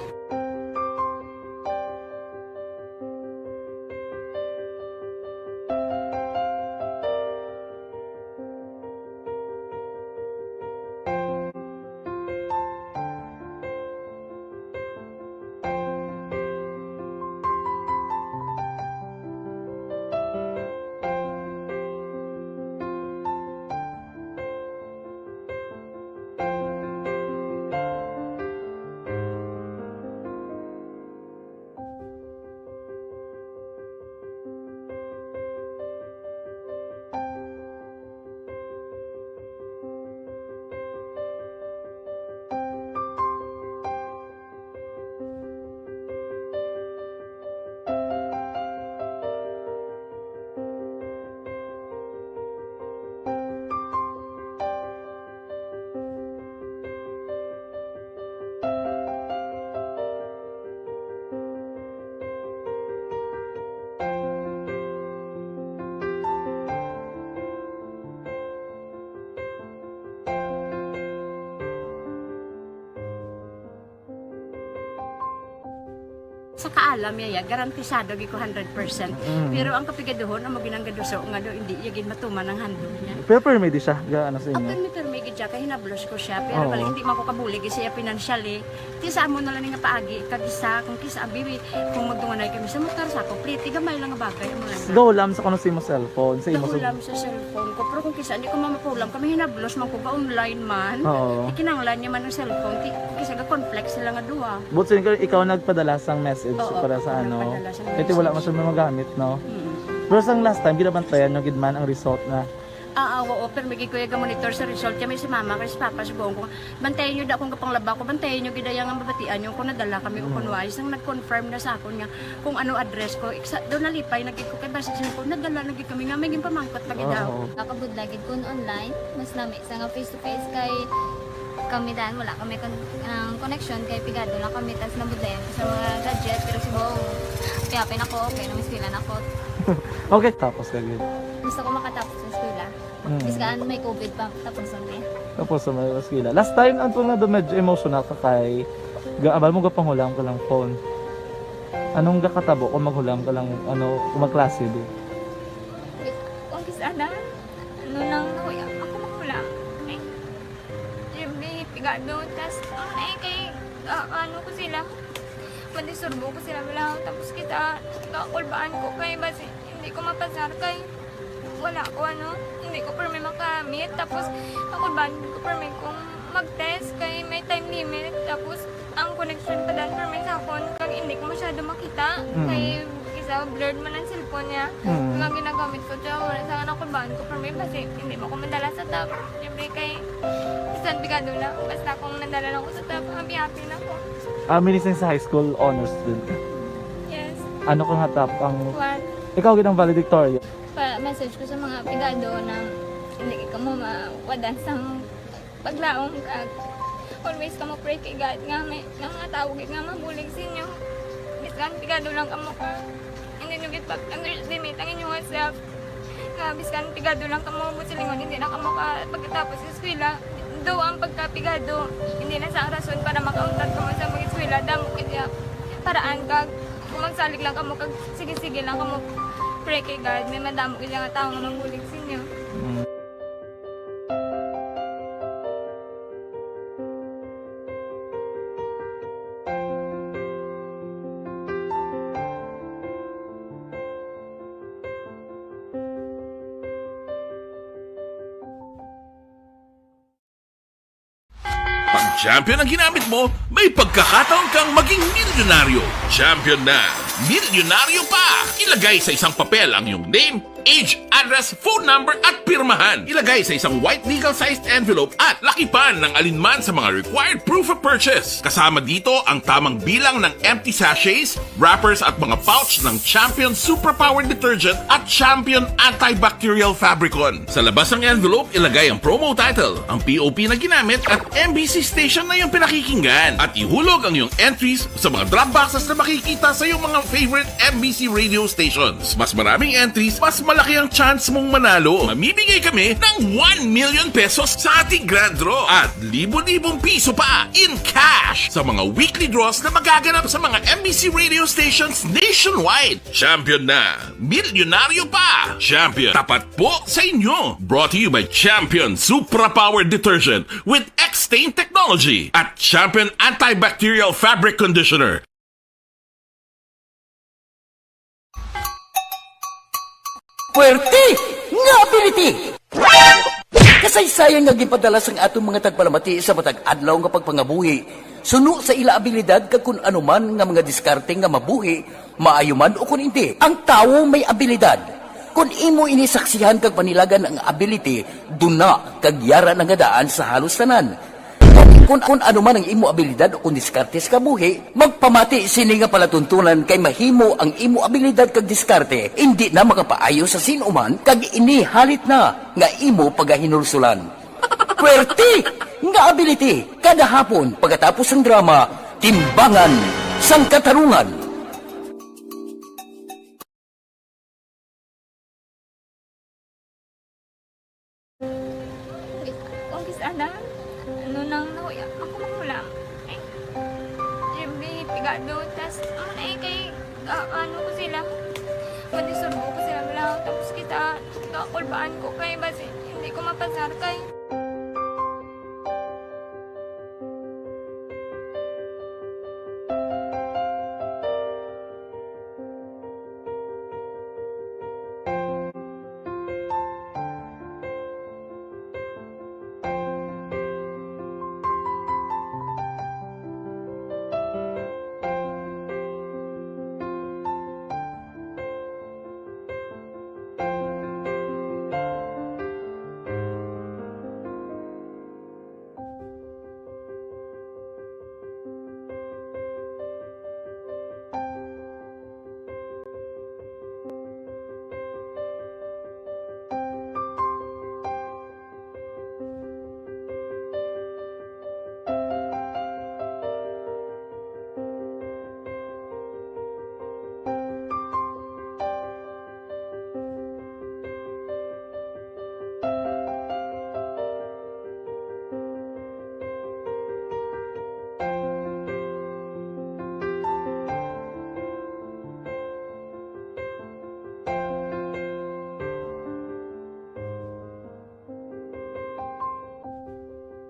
Sa kaalam niya, ya, garantisado gyud ko hundred percent. Mm. Pero ang kapigaduhon, amo ginang gaduso nga do, hindi iya gid matuman ang handog niya. Pero permi di siya, ga, ano sa inyo? Ang permi, permi gid siya, kay hinablos ko siya. Pero Oo. bali, hindi man ko kabulig siya financially. Ti sa amo na lang nga paagi, kag isa, kung kisa, abi, kung magdunganay kami sa motor, sa ako, pliti, gamay lang nga bagay, amo lang. Gahulam sa kuno sa imo cellphone, sa imo Gahulam sa cellphone ko, pero kung kisa, hindi ko mamapulam, kami hinablos man ko, ga-online man. Oo. Ikinanglan niya man ang cellphone, ti, kung kisa, ga-conflict sila nga duha. But since ikaw nagpadala sang message Oo, para sa ako ano, nagpadala sang kaya wala message. Masyadong magamit, no? Mm. Pero sang last time, ginabantayan nyo gid man ang result na? Ah, ah, oo, pero may gid ko yung monitor sa result. Kaya may si mama, kay si papa, si buong ko. Bantayan nyo da kung kapanglaba ko, bantayan nyo gid ang mabatian nyo kung nadala kami o Mm. kung wais. Nang nag-confirm na sa akon nga kung ano address ko, iksa, doon nalipay na gid ko kay basta siya ko, nadala na gid kami nga may ginpamangkot pa gid daw. Oo. Nakabudla gid kun online, mas nami sa nga face to face kay kami dan, wala kami kon-, ang connection kay pigado lang kami, tas nabudlayan ko sa mga gadget, pero si Bong, happy-happy na ko, okay na, may eskwela na ko. Okay, tapos ka gid. Gusto ko makatapos sa eskwela. Mm. Bis kaan may covid pa, tapos ang niya. Tapos sa mga eskwela. Last time, ang tunga do medyo emotional ka kay, ga-, abal mo gapanghulam ka lang phone. Anong gakatabo kung maghulam ka lang, ano, kung magklase di? Kung kis-, ana, ano nang nahuya, ako maghulam. Ay, every pigado, tas, ano na eh, kay, ah, ano ko sila, madisurbo ko sila, wala, tapos kita, kakulbaan ko, kay basi, hindi ko mapasar, kay, wala ko, ano, hindi ko permi makamit, tapos, kakulbaan ko permi kung mag-test, kay may time limit, tapos, ang connection pa dan permi sa akon, kag hindi ko masyado makita, Mm. kay isa blurred man ang cellphone niya. Mm. Ang ginagamit ko, tiyo, wala sa akin ako baan ko permi, basi hindi mo ko madala sa top. Siyempre kay, bisan pigado na, basta kung nadala lang ko sa top, happy-happy na ko. Ah, minising sa high school, honors student ka? Yes. Ano ka nga top ang One. Ikaw gid ang valedictorian? Pa-message ko sa mga pigado na hindi ka mo mawadan sang paglaom kag always kamo pray kay God nga may, nga mga tawo gid nga mabulig sa inyo. Biskan pigado lang kamo ka, hindi nyo gid pag-underestimate ang inyong self. Nga biskan pigado lang kamo, buot silingon, hindi na kamo ka pagkatapos sa eskwela. Do ang pagkapigado, hindi na sa ang rason para makauntat kamo sa mag-eskwela. Damo gid ya paraan kag kung magsalig lang kamo kag sige-sige lang kamo pray kay God, may madamo gid nga tawo nga mabulig sa inyo. Mm. Champion ang ginamit mo, may pagkakataon kang maging milyonaryo. Champion na, milyonaryo pa! Ilagay sa isang papel ang iyong name, age, address, phone number, at pirmahan. Ilagay sa isang white legal-sized envelope at lakipan ng alinman sa mga required proof of purchase. Kasama dito ang tamang bilang ng empty sachets, wrappers at mga pouch ng Champion Superpower Detergent at Champion Antibacterial Fabricon. Sa labas ng envelope, ilagay ang promo title, ang P O P na ginamit at M B C station na iyong pinakikinggan. At ihulog ang iyong entries sa mga drop boxes na makikita sa iyong mga favorite M B C radio stations. Mas maraming entries, mas malaki ang chance mong manalo. Mamimigay kami ng one million pesos sa ating grand draw at libo-libong piso pa in cash sa mga weekly draws na magaganap sa mga M B C radio stations nationwide. Champion na! Milyonaryo pa! Champion, tapat po sa inyo! Brought to you by Champion Supra Power Detergent with X-Stain Technology at Champion Antibacterial Fabric Conditioner. Puwerte nga ability! Kasaysayan nga ginpadala sang aton mga tagpalamati sa matag adlaw nga pagpangabuhi, suno sa ila abilidad kag kun ano man nga mga diskarte nga mabuhi, maayo man ukon indi. Ang tawo may abilidad. Kon imo ini saksihan kag panilagan ang ability, duna kag yara na nga daan sa halos tanan. Kon, kon, kon ano man ang imo abilidad o kon diskarte sa kabuhi, magpamati sini nga palatuntunan kay mahimo ang imo abilidad kag diskarte indi na makapaayo sa sin-o man kag ini halit na nga imo pagahinulsulan. Puwerte nga ability kada hapon pagkatapos sang drama, Timbangan sang Katarungan. Kung kis-, ana, ano nang nahuya, ako manghulam. Ay, Jimmy, pigado, tas, ano na eh, kay, ah, ano ko sila, madisurbo ko sila, wala, tapos kita, kakulbaan ko kay, basi, hindi ko mapasar kay.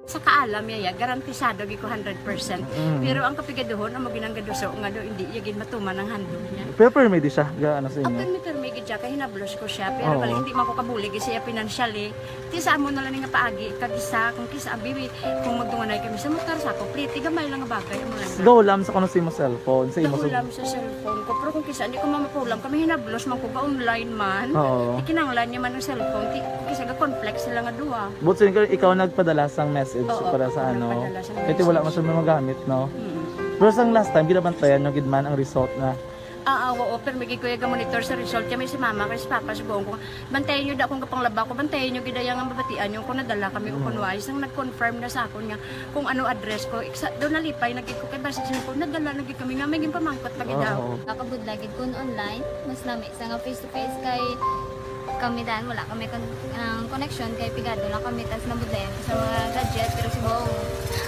Sa kaalam niya, ya, garantisado gid ko hundred percent. Mm. Pero ang kapigaduhon, amo gid ang gaduso nga do, hindi niya gid matuman ang handog niya. Pero permi di siya, ga, ano sa inyo? Permi, permi gid siya, kay hinablos ko siya. Pero Oo. bali, hindi man ko kabulig siya financially. Ti sa amo na lang nga paagi, kag isa, kung kisa, abi, kung magdunganay kami sa motor, sa ako, pliti, gamay lang nga bagay, amo lang. Gahulam sa kuno sa imo cellphone, sa imo sa Gahulam sa cellphone ko, pero kung kisa, hindi ko mamapulam, kami hinablos man ko, ga-online man. Oo. Ikinanglan niya man ang cellphone, ti, kung kisa, ga-conflict sila nga duha. But sin-, ikaw nagpadala sang message Oo, para sa ako ano? nagpadala sang Kaya ti wala man message. siya magamit, no? Mm. Pero sang last time, ginabantayan nyo gid man ang result na Ah, ah, oo, pero may gid ko yung monitor sa result. Kami si mama, kay si papa, si buong ko. Bantayan nyo da akong kapanglaba ko, bantayan nyo gid ang mabatian yung kung nadala kami o Mm. kung wais. Nang nag-confirm na sa akon nga kung ano address ko, iksa, doon nalipay na gid ko kay basta siya ko, nadala na gid kami nga may ginpamangkot pa gid daw. Oo. Nakabudlay gid kun online, mas nami sa nga face to face kay kami dan wala kami kon-, ang connection kay pigado lang kami tas nabudlayan ko sa mga gadget pero si Bong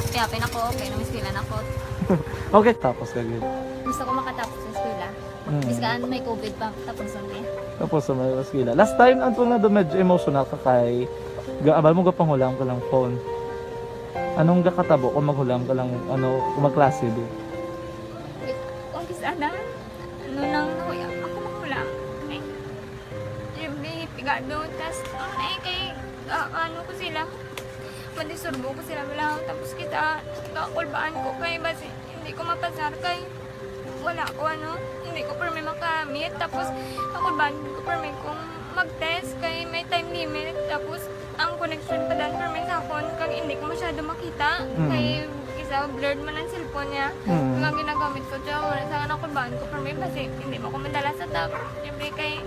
kaya pin ako okay na mas pila na ko. Okay, tapos ka gid. Gusto ko makatapos sa eskwela. Mm. Bis kaan may covid pa, tapos ang niya. Tapos sa mga eskwela. Last time, ang tunga doon, medyo emotional ka kay ga-, abal mo gapanghulam ka lang phone. Anong gakatabo kung maghulam ka lang, ano, kung magklase, di? Kung kis-, ano, ano nang nahuya, ako maghulam. Ay, Jimmy, pigado, tas, ano na eh, kay, ah, ano ko sila, Madisturbo ko sila bala. Tapos kita, kakulbaan ko kay basi hindi ko mapasar kay wala ko ano, hindi ko permi makamit. Tapos kakulbaan ko permi kung mag-test kay may time limit. Tapos ang connection pa dan permi sa akon kag hindi ko masyado makita. Mm. Kay isa blurred man ang cellphone niya. Mm. Ang ginagamit ko siya, wala sa nakulbaan ko permi basi hindi mo ko madala sa top. Siyempre kay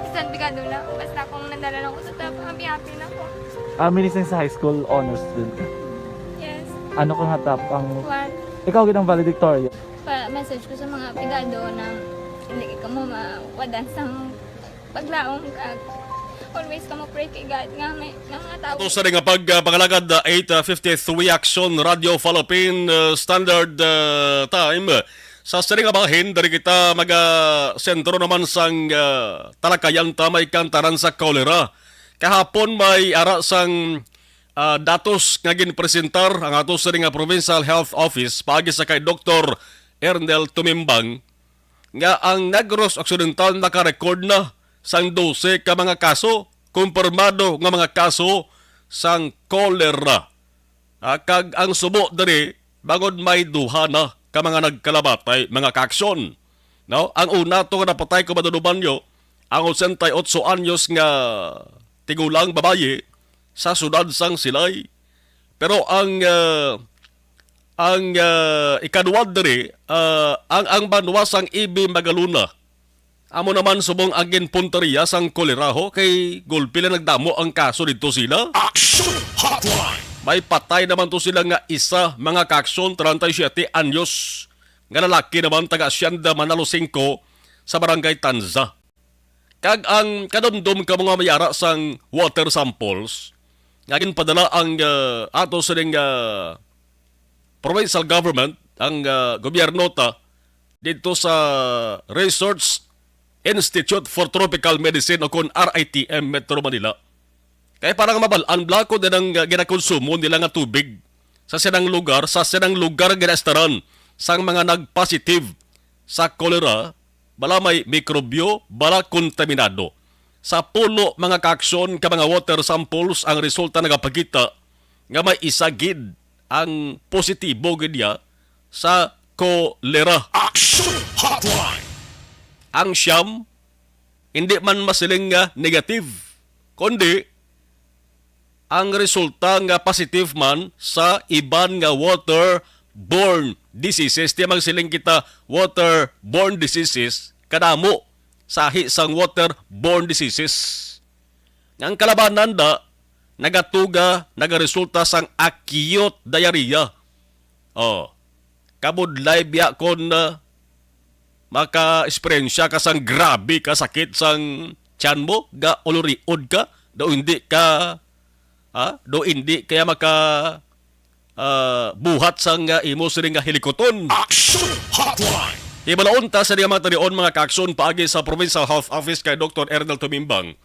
isang pigado na. Basta kung nadala lang ko sa top, happy-happy na ko. Ah, minis sa high school honors student ka? Yes. Ano ka nga top ang One. Ikaw gid ang valedictorian. Pa message ko sa mga pigado na hindi ka mo mawadan sang paglaom kag always ka mo pray kay God nga may nga mga tao. Ato sa nga pag uh, pangalagad uh, eight fifty-three Action Radio Philippine uh, Standard uh, Time. Sa sini nga bahin, diri kita maga sentro naman sang uh, talakayan ta may kantaran sa cholera. Kahapon may ara sang ah, datos nga ginpresentar ang ato sini nga Provincial Health Office paagi sa kay Doktor Ernel Tumimbang nga ang Negros Occidental naka-record na sang dose ka mga kaso, kumpirmado nga mga kaso sang kolera. Ah, kag ang subo diri, bangod may duha na ka mga nagkalamatay, mga kaaksyon. No? Ang una to nga napatay ko maduduman nyo, ang ochenta y ocho anyos nga tigulang babayi sa sudad sang Silay. Pero ang ah, ang ah, ikaduwa diri, ah, ang ang banwa sang Ibi Magaluna. Amo naman subong ang ginpunteriya sang kolera ho kay gulpi lang nagdamo ang kaso didto sila. Action Hotline! May patay naman to sila nga isa, mga kaaksyon, treinta y siete anyos, nga lalaki naman taga Hacienda Manalo Cinco sa Barangay Tanza. Kag ang kadumdom ka mga mayara sang water samples nga ginpadala ang ah, ato sining ah, provincial government, ang ah, gobyerno ta didto sa Research Institute for Tropical Medicine o kon R I T M Metro Manila. Kay para nga mabal-an bala kon din ang ah, ginakonsumo nila nga tubig sa sinang lugar, sa sinang lugar ginaestaran sang mga nagpositive sa kolera, bala may mikrobyo, bala kontaminado. Sa pulo mga kaaksyon ka mga water samples ang resulta nagapakita nga may isa gid ang positibo gid niya sa kolera. Action Hotline! Ang siyam, hindi man masiling nga negative, kundi ang resulta nga positive man sa iban nga waterborne diseases. Di magsiling kita waterborne diseases, kadamo sahi sang waterborne diseases. Nga ang kalabanan da, nagatuga, nagaresulta sang acute diarrhea. Oh, kabudlay biya kon ah, maka-eksperyensya ka sang grabe ka sakit sang tiyan mo, ga uluriod ka, daw hindi ka, ha? Daw hindi kaya maka ah, buhat sang ah, imo sini nga hilikuton. Action Hotline! Hibalaon ta sa mga talion, mga kaaksyon paagi sa Provincial Health Office kay Doktor Ernel Tumimbang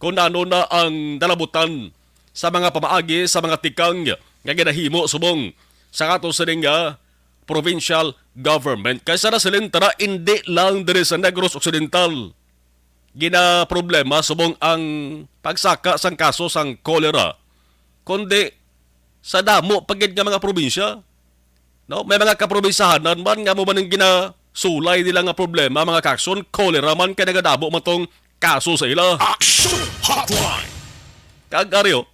kung ano na ang nalabutan sa mga pamaagi sa mga tikang nga ginahimo subong sa ato sini nga provincial government. Kay sa nasiling ta na, hindi lang diri sa Negros Occidental ginaproblema subong ang pagsaka sang kaso sang kolera, kundi sa damo pa gid nga mga probinsya. No? May mga kaprobinsyahanan man nga mo man ang ginasulay nila nga problema, mga kaaksyon, kolera man kay nagadamo man tong kaso sa ila. Action Hotline! Kag aryo,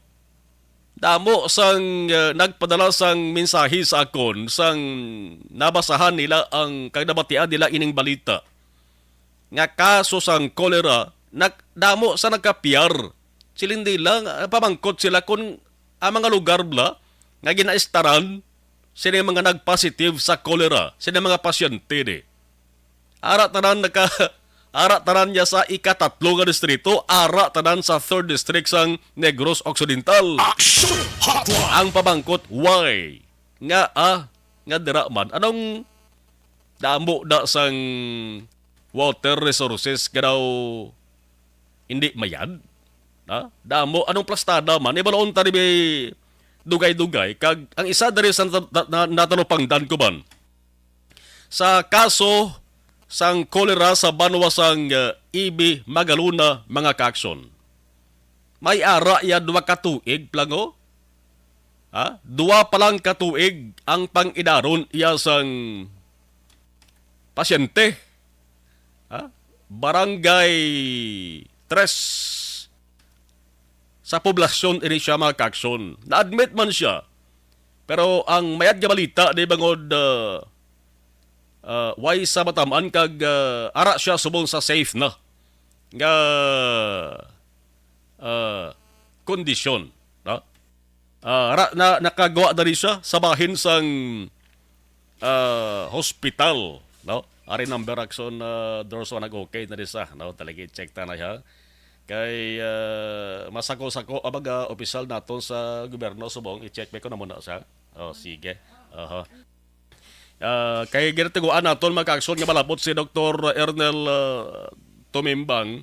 damo sang ah, nagpadala sang mensahe sa akon sang nabasahan nila ang kag nabatian nila ining balita nga kaso sang kolera, nag-, damo sa nagkapiyar. Siling nila nga pamangkot sila kung ang mga lugar bala nga ginaestaran sini mga nagpositive sa kolera, sini mga pasyente ni. Ara tanan naka ara tanan niya sa ikatatlo nga distrito, ara tanan sa third district sang Negros Occidental. Action Hotline! Ang pamangkot, why? Nga ah, nga dira man. Anong damo na sang water resources nga daw hindi mayad? Ha? Damo, anong plastada man? Ibalaon ta ni may dugay-dugay. Kag ang isa diri sa nat- na- na- natalupangdan ko man, sa kaso sang kolera sa banwa sang uh, Ibi Magaluna, mga kaaksyon. May ara ya duha ka tuig, plango. Ha? Duwa pa lang ka tuig ang pang-idaron iya sang pasyente. Ha? Barangay tres sa poblasyon ini siya, mga kaaksyon. Na-admit man siya. Pero ang mayad nga balita di bangod, ah, ah, way sa matamaan kag, ah, ara siya subong sa safe na nga, ah, kondisyon, no? Ah, ra-, na, nakagwa na rin siya sa bahin sang, ah, hospital, no? Ari number, Akson, ah, Dorso, nag-okay na rin siya, no? Talaga i-check ta na siya. Kay, ah, masako-sako ang mga opisyal naton sa gobyerno subong, i-check ba ko na muna siya? Oh, sige. Aha. Ah, kay ginatiguan naton, mga kaaksyon, nga malabot si Doktor Ernel, ah, Tumimbang,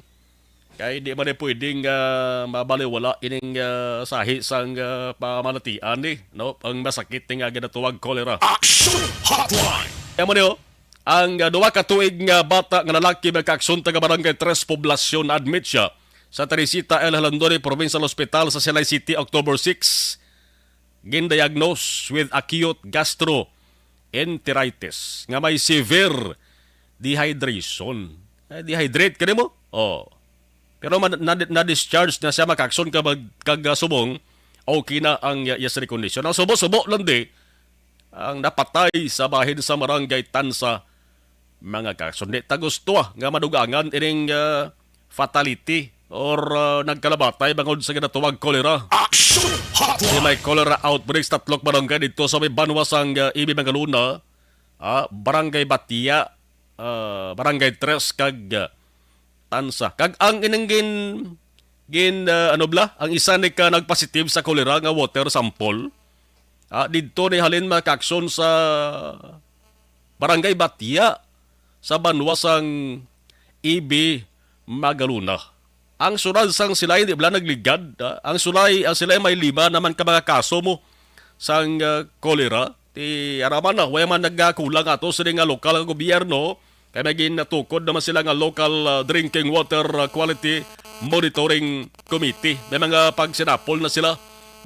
kay di man ni pwedeng, ah, mabaliwala ining, ah, sahi sang, ah, pamanatian ni, no? Ang masakit ni nga ginatawag cholera. Action Hotline! Amo ni, oh, ang, ah, duha ka tuig nga bata nga lalaki, mga kaaksyon, taga Barangay Tres Poblacion, admit siya sa Teresita L. Jalandoni Provincial Hospital sa Silay City, October six. Gindiagnose with acute gastroenteritis nga may severe dehydration. Eh, dehydrate ka nimo? Oh. Pero ma-, na-, na-discharge na siya, mga kaaksyon, kag, kag, ah, subong, okay na ang iya, iya sa kondisyon. Ang subo-subo lang di, ang napatay sa bahin sa Barangay Tansa, mga kaaksyon. Di ta gusto, ah, nga madugangan ining, ah, fatality or, ah, nagkalabatay bangod sa ginatawag cholera. Action Hotline! Di may cholera outbreak sa tatlok barangay dito sa may banwa sang, ah, Ibi Magaluna, ah, Barangay Batia, ah, Barangay Tres kag, ah, Tansa. Kag ang ining gin-, gin-, ah, ano bala, ang isa ni ka nagpositive sa cholera nga water sample, ah, didto ni halin, mga kaaksyon, sa Barangay Batia sa banwa sang Ibi Magaluna. Ang syudad sang Silay, di bala, nagligad, ah, ang Silay, ang Silay may lima naman ka mga kaso mo sang, ah, cholera. Ti ara man na, way man nagkulang ato sini nga lokal nga gobyerno, kay may ginatukod naman sila nga local, ah, drinking water, ah, quality monitoring committee. May mga pagsinapol na sila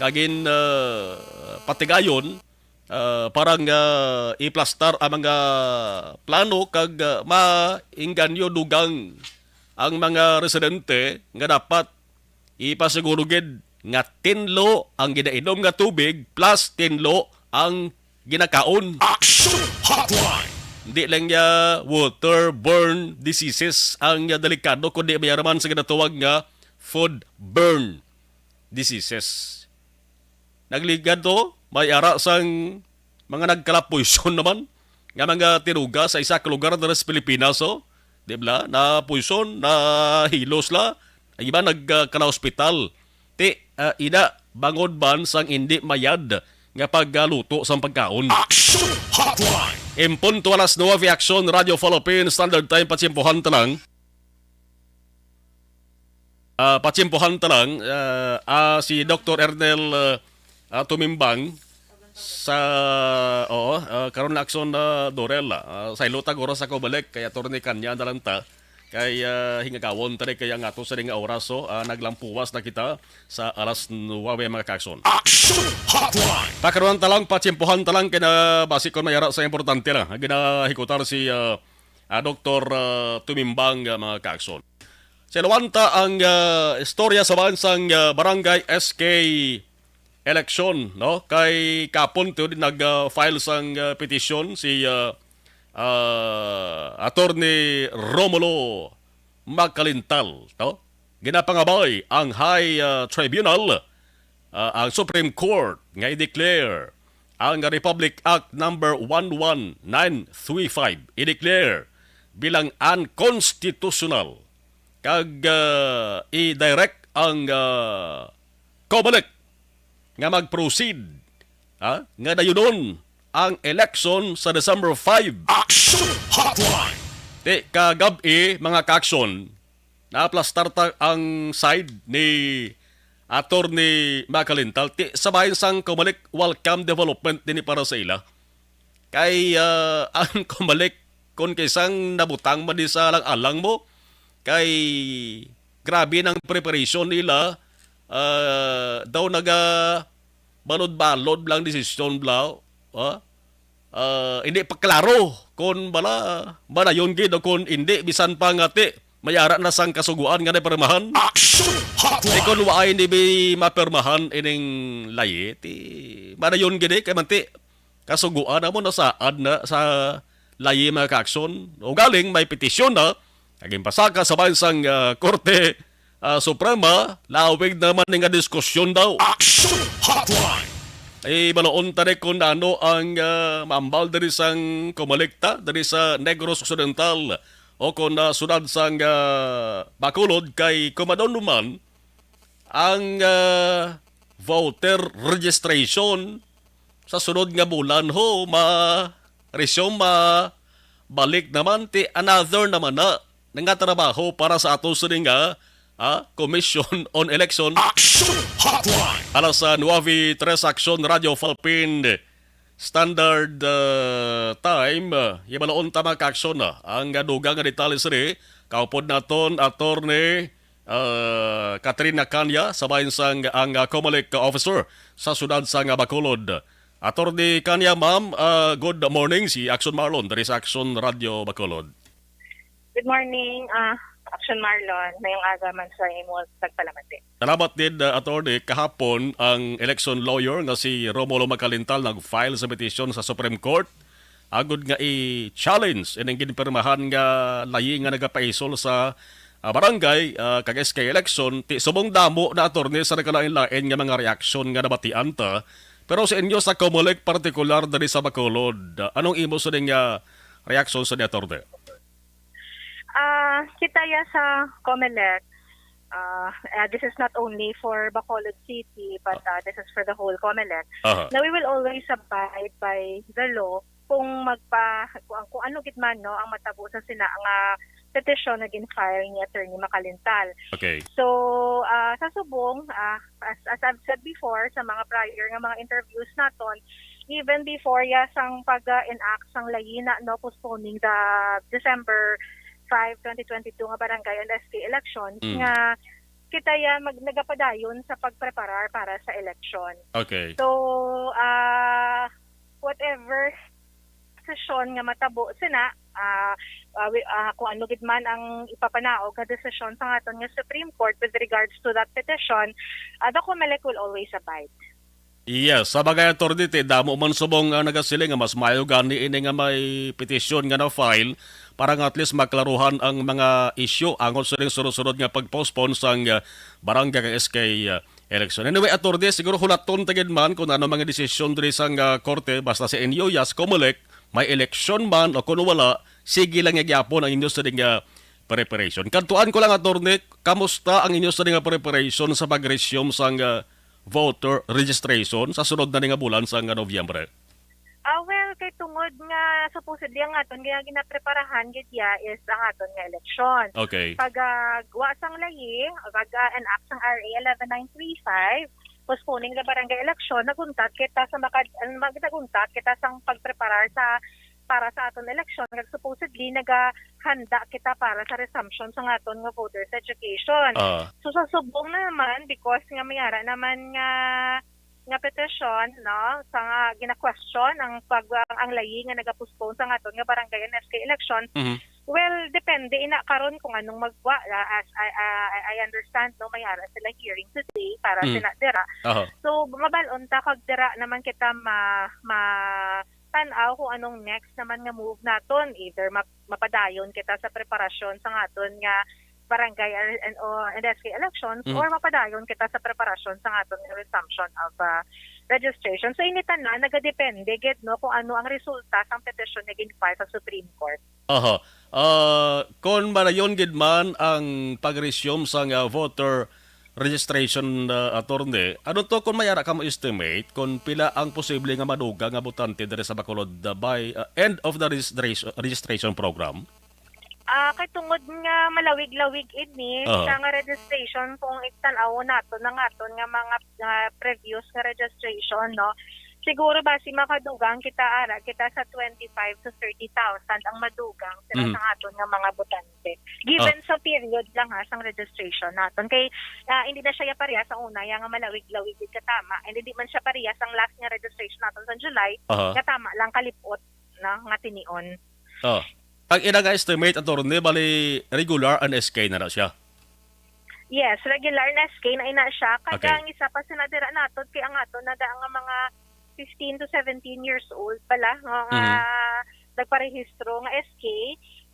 nga gin, ah, patigayon, ah, para nga iplastar ang mga plano kag, ah, maingganyo dugang ang mga residente nga dapat ipasiguro gid nga tinlo ang ginainom nga tubig plus tinlo ang ginakaon. Action Hotline! Hindi lang ya waterborne diseases ang ya delikado, kundi may araman sa ginatawag nga foodborne diseases. Nagligad to, may ara sang mga nagkalapuson naman nga mga tinuga sa isa ka lugar diri sa Pilipinas, oh. Di ba? Na puson, na hilos la. Ang iba nagkalahospital. Ti, ah, ina, bangod man sang hindi mayad nga pagluto sang pagkaon. Action Hotline! En punto alas nuebe, Action Radio Philippines Standard Time, patsimpuhan ta lang. Ah, patsimpuhan ta lang, ah, ah, si Doktor Ernel, ah, ah, Tumimbang sa, oo, ah, karon na, Akson, ah, Dorel, ah, saylo ta og oras ako balik, kay Attorney Kanya na lang ta, kay, ah, hingagawon ta rin kay ang ato sa nga oras, oh, ah, naglampuwas na kita sa alas nuebe, mga kaakson. Action Hotline! Pakaroon ta lang, patsimpuhan ta lang, kay na basi kon may ara sa importante na, ginahikutar si, ah, ah, Doktor, ah, Tumimbang, ah, mga kaakson. Sa ilawanta ang, ah, istorya sa bansang, ah, Barangay S K election, no? Kay kapon to din nag, ah, file sang, ah, petisyon si, ah, ah, Attorney Romulo Magkalintal, no? Ginapangabay ang High, ah, Tribunal, ah, ang Supreme Court nga i-declare ang Republic Act number one one nine three five, i-declare bilang unconstitutional kag, ah, i-direct ang, ah, COMELEC nga mag-proceed, ha, nga dayunon ang election sa December five. Action Hotline! Ti kagab-i, mga kaakson, naaplastar ta ang side ni Attorney Makalintal. Ti sa bahin sang COMELEC, welcome development din para sa ila. Kay, ah, ang COMELEC, kung kaisang nabutang man di sa alang-alang mo, kay grabe nang preparation nila, ah, daw naga, balod-balod lang desisyon bala, ha? Ah, hindi pa klaro kon bala madayon gid o kon hindi, bisan pa nga ti may ara na sang kasugoan nga napirmahan. Action Hotline! Di kon waay hindi bi mapirmahan ining layi, ti madayon gid eh, kay man ti kasugoan na mo nasaad na sa layi, mga ka-aksyon. O galing may petisyon na nga ginpasaka sa bahin sang, ah, Korte, ah, Suprema, lawig naman ni nga diskusyon daw. Action Hotline! Ay, baloon ta ni kung ano ang, ah, maambal diri sang Comelec ta, diri sa Negros Occidental o kung, ah, sudad sang, ah, Bacolod kay kumadon naman ang, ah, voter registration sa sunod nga bulan ho, ma-resume, ma-balik naman ti another naman na nangatrabaho para sa ato sini nga, ah, Commission on Election. Action Hotline! Alas sa nueve tres Action Radio Philippine Standard, ah, Time. Ah, ibaloon ta, mga ka-aksyon, ah, ang, ah, dugang nga detalye sini. Kaupod naton, Attorney, ah, Katrina Canya, sa bahin sang ang, ah, Comelec officer sa siyudad sang, ah, Bacolod. Attorney Canya, ma'am, ah, good morning. Si Action Marlon diri sa Action Radio Bacolod. Good morning, ah, Action Marlon. Mayong aga man sa imo, tagpalamati. Salamat din, ah, Attorney. Kahapon, ang election lawyer nga si Romulo Macalintal nag-file sa petisyon sa Supreme Court agod nga i-challenge ining ginpirmahan nga layi nga nagapaisol sa, ah, barangay, ah, kag S K election. Ti subong damo na, Attorney, sa nagkalain-lain nga mga reaksyon nga nabatian ta. Pero sa inyo sa Comelec, partikular diri sa Bacolod, ah, anong imo sa ning, ah, reaksyon sa ni, Attorney? Ah, kita ya sa Comelec, ah, ah, this is not only for Bacolod City, but, ah, this is for the whole Comelec. Aha. Na we will always abide by the law kung magpa-, kung, kung ano gid man, no, ang matabo sa sina nga petisyon na gin-file ni Attorney Macalintal. Okay. So, ah, sa subong, ah, as, as I've said before, sa mga prior nga mga interviews naton, even before ya sang pag, ah, enact sang layi na, no, postponing the December five, twenty twenty-two nga barangay and S K elections, Mm. nga kita ya mag-, nagapadayon sa pagpreparar para sa election. Okay. So, ah, whatever sesyon nga matabo sina, ah, ah, wi-, ah, kung ano gid man ang ipapanaog nga desisyon sa aton nga Supreme Court with regards to that petition, ah, the Comelec will always abide. Yes, sa bagay, Attorney, ti damo man subong nga nagasiling nga mas maayo gani ini nga may petisyon nga na-file para nga at least maklaruhan ang mga isyu angot sa ning sunod-sunod nga pag-postpone sang, ah, barangay kag S K, ah, election. Anyway, Attorney, siguro hulaton ta gid man kung ano mga desisyon diri sang, ah, korte, basta sa inyo, yes, Comelec, may election man o kung wala, sige lang nga gyapon ang inyo sa ning, ah, preparation. Kadtuan ko lang, Attorney, kamusta ang inyo sa ning, ah, preparation sa pag-resume sang, ah, voter registration sa sunod na ni nga bulan sang, ah, Nobyembre? Ah, well, kay tungod nga supposedly ang aton nga ginapreparahan gid ya is ang aton nga eleksyon. Okay. Pag, ah, wa sang layi, pag, ah, enact sang R A eleven nine three five, postponing the barangay election, naguntat kita sa makad-, mag-, naguntat kita sang pagpreparar sa, para sa aton eleksyon. Kag supposedly nagahanda kita para sa resumption sa aton nga voters education. Ah. So sa subong naman, because nga may ara naman nga nga petisyon, no, sa nga gina-question ang pag-, ang, ang layi nga nagapostpone sa aton nga barangay and S K election. Mhm. Well, depende ina karon kung anong magwa, ah, as I, ah, I, I understand, no, may ara sila hearing today para Mm. sina dira. Aha. So, mabalon ta kag dira naman kita ma-, ma-, tan-aw kung anong next naman nga move naton. Either map-, mapadayon kita sa preparasyon sa aton nga barangay and, and, o, and S K elections, Mm. or mapadayon kita sa preparasyon sa aton resumption of, ah, registration. So, ini tanan nagadepende gid, no, kung ano ang resulta sang petisyon nga gin-file sa Supreme Court. Aha. Ah, kung madayon gid man ang pag-resume sang, ah, voter registration, ah, Attorney, ano to kung may ara ka mo estimate kung pila ang posible nga madugang nga botante diri sa Bacolod, ah, by, ah, end of the registration, registration program? Ah, kay tungod nga malawig-lawig ini, Aha. Sa nga registration, kung itan-aw naton ang aton nga mga, nga previous nga registration, no, Siguro basi makadugang kita, ara, kita sa twenty-five to thirty thousand ang madugang sila Mhm. sa aton nga mga botante. Given Ah. sa period lang, ha, sang registration naton. Kay, ah, hindi na siya ya pareha sa una, ya nga malawig-lawig gid ka tama. And hindi man siya pareha sang last nga registration naton sa July, Aha. nga tama lang kalipot na nga tinion. Oh. Ang ina nga estimate, attorney, bali regular and S K na na siya. Yes, regular na S K na ina siya. Kag Okay. ang isa pa, sinadira naton kay ang aton na da nga mga fifteen to seventeen years old pala nga, nga Mhm. nagparehistro nga S K,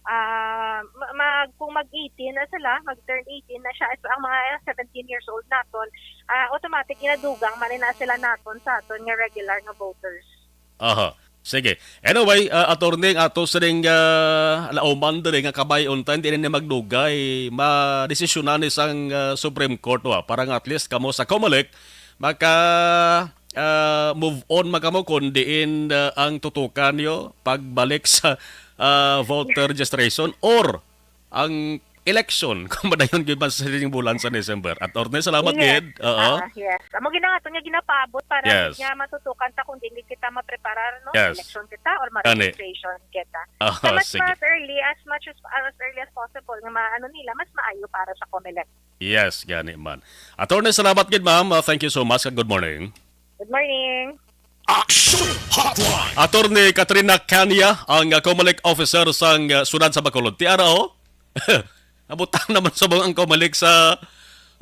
ah, ma-, mag-, kung mag eighteen na sila, mag-turn eighteen na siya, so ang mga seventeen years old naton, ah, automatic inadugang man na sila naton sa aton nga regular nga voters. Aha. Sige. Anyway, ah, attorney, ang ato sining, ah, lauman diri nga kabay-on ta, hindi na ni magdugay. Madesisyonan ni sang, ah, Supreme Court, wa, para nga at least kamo sa Comelec maka, ah, move on man kamo kung diin, ah, ang tutukan niyo pagbalik sa, ah, voter registration or ang election kung madayon gyud man sa sining bulan sa December. Attorney, salamat Yes. gid. Oo. Ah, yes. Amo gid ang aton nga ginapaabot para Yes. nga matutukan ta kung dili kita mapreparar, no? Yes. Election kita or Gani. ma-registration kita. Ah, Sa mas, sige. mas early, as much as, as early as possible, nga maano nila, mas maayo para sa Comelec. Yes, gani man. Attorney, salamat gid, ma'am. Ah, thank you so much. Good morning. Good morning. Action Hotline. Attorney Katrina Cania, ang, ah, Comelec officer sang, ah, siyudad sa Bacolod. Ti ara, oh. Nabutang naman sa mga ang Comelec sa,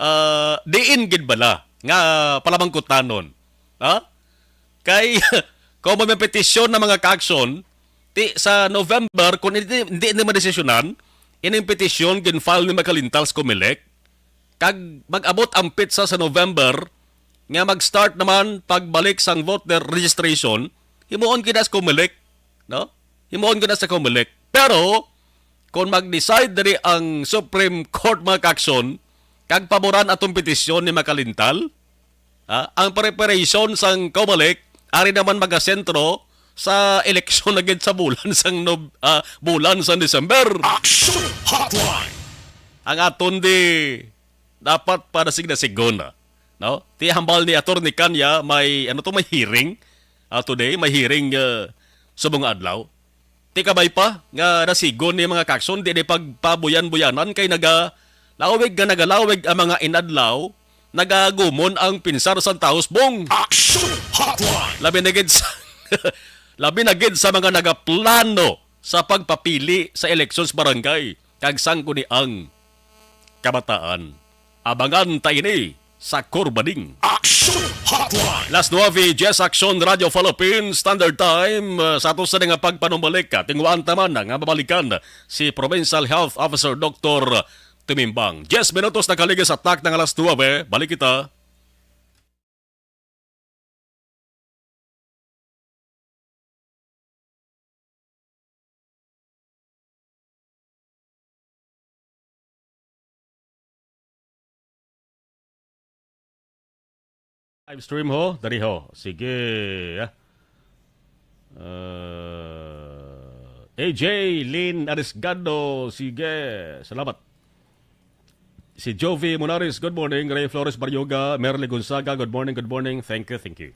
ah, diin gid bala nga palamangkutanon. Ha? Kay, kung may petisyon na mga ka-action, ti sa November, kung hindi, hindi, hindi madesisyonan, ining petisyon gin-file ni Macalintal sa Comelec, kag mag-abot ang petsa sa November, nga mag-start naman pagbalik sang voter registration, himuon gid na sa Comelec, no? Himuon gid na sa Comelec. Pero, kung mag-decide diri ang Supreme Court, mga ka-action, kag paboran atong petisyon ni Macalintal, ha, ang preparation sang Comelec, ari naman magasentro sa eleksyon na gid sa bulan sang Nob-, ah, bulan sang December. Action Hotline. Ang aton di dapat para signa siguna, no? Ti hambal ni Attorney Cania, may, ano to, may hearing, ah, today, may hearing, ah, subong nga adlaw. Ti kabay pa nga nasigon ni mga ka-action, di ni pagpabuyan-buyanan kay naga-, lawig nga nagalawig ang mga inadlaw, nagagumon ang pinsar sang tawo subong. Action Hotline. Labi na gid sa, labi na gid sa mga nagaplano sa pagpapili sa eleksyon sa barangay kag sangguniang kabataan. Abangan ta ini sa Corbaning. Action Hotline. Las nuebe, Jess Action, Radio Philippines, Standard Time. Uh, sa ato sa nga pagpanumbalik, uh, tinguhaan ta man nga mabalikan si Provincial Health Officer Doktor Tumimbang. Diyes minutos nakaligis sa tak ng alas nuebe. Balik kita. Live stream ho, dari ho. Sige, ah. Uh, A J Lynn Arisgado, sige. Salamat. Si Jovi Monares, good morning. Ray Flores Baryoga, Merly Gonzaga, good morning, good morning. Thank you, thank you.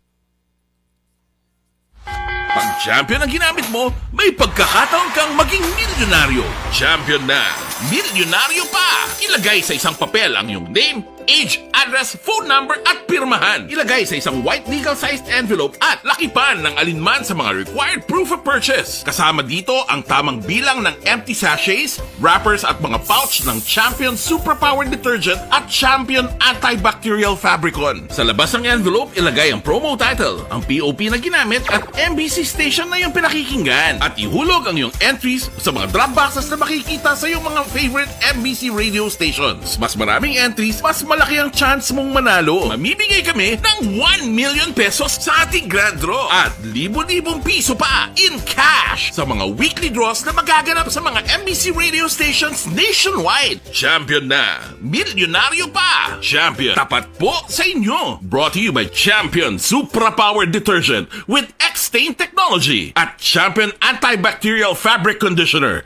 Pag champion ang ginamit mo, may pagkakataon kang maging milyonaryo. Champion na, milyonaryo pa! Ilagay sa isang papel ang iyong name, age, address, phone number, at pirmahan. Ilagay sa isang white legal-sized envelope at lakipan ng alinman sa mga required proof of purchase. Kasama dito ang tamang bilang ng empty sachets, wrappers, at mga pouch ng Champion Superpower Detergent at Champion Antibacterial Fabricon. Sa labas ng envelope, ilagay ang promo title, ang P O P na ginamit, at M B C station na iyong pinakikinggan. At ihulog ang iyong entries sa mga drop boxes na makikita sa iyong mga favorite M B C radio stations. Mas maraming entries, mas malaki ang chance mong manalo. Mamimigay kami ng one million pesos sa ating grand draw at libo-libong piso pa in cash sa mga weekly draws na magaganap sa mga M B C radio stations nationwide. Champion na! Milyonaryo pa! Champion, tapat po sa inyo! Brought to you by Champion Supra Power Detergent with X-Stain Technology at Champion Antibacterial Fabric Conditioner.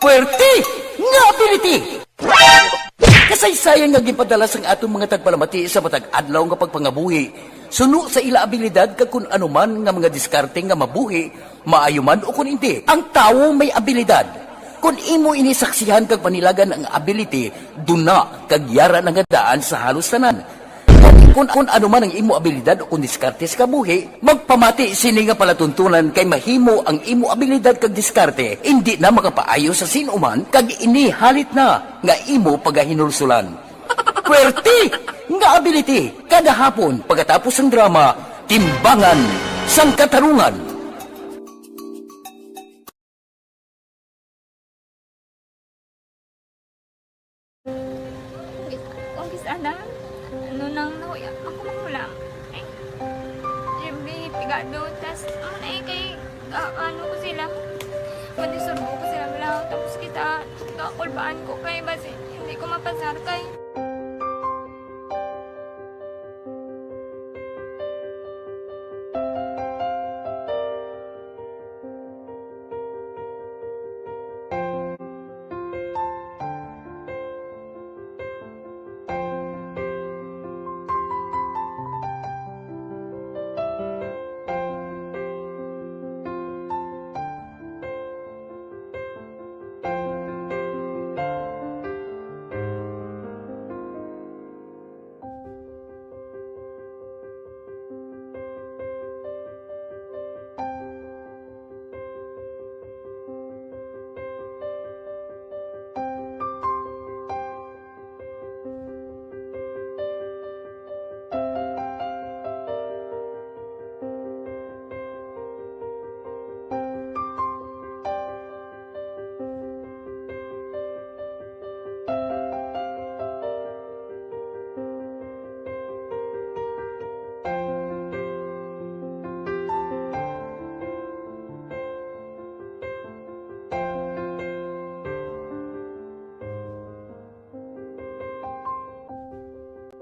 Puwerte nga ability! Kas Kasaysayan nga ginpadala sang aton mga tagpalamati sa matag adlaw nga pagpangabuhi, suno sa ila abilidad kag kun ano man nga mga diskarte nga mabuhi, maayo man o kun indi. Ang tawo may abilidad. Kun imo ini saksihan kag panilagan ang ability, duna kag yara na nga daan sa halos tanan. Kun, kun ano man ang imo abilidad o kun diskarte sa kabuhi, magpamati sini nga palatuntunan kay mahimo ang imo abilidad kag diskarte indi na makapaayo sa sin-o man kag ini halit na nga imo pagahinulsulan. Pwerte nga ability kada hapon pagkatapos sang drama, Timbangan sang Katarungan. Kung kis-, kung kis-, ana, ano nang nahuya, ako mahulam. Eh, siyempre, pigado, tas, ano na eh, kay, ah, ano ko sila, madisturbo ko sila, wala, tapos kita, kakulbaan ko, kay basi, hindi ko mapasar, kay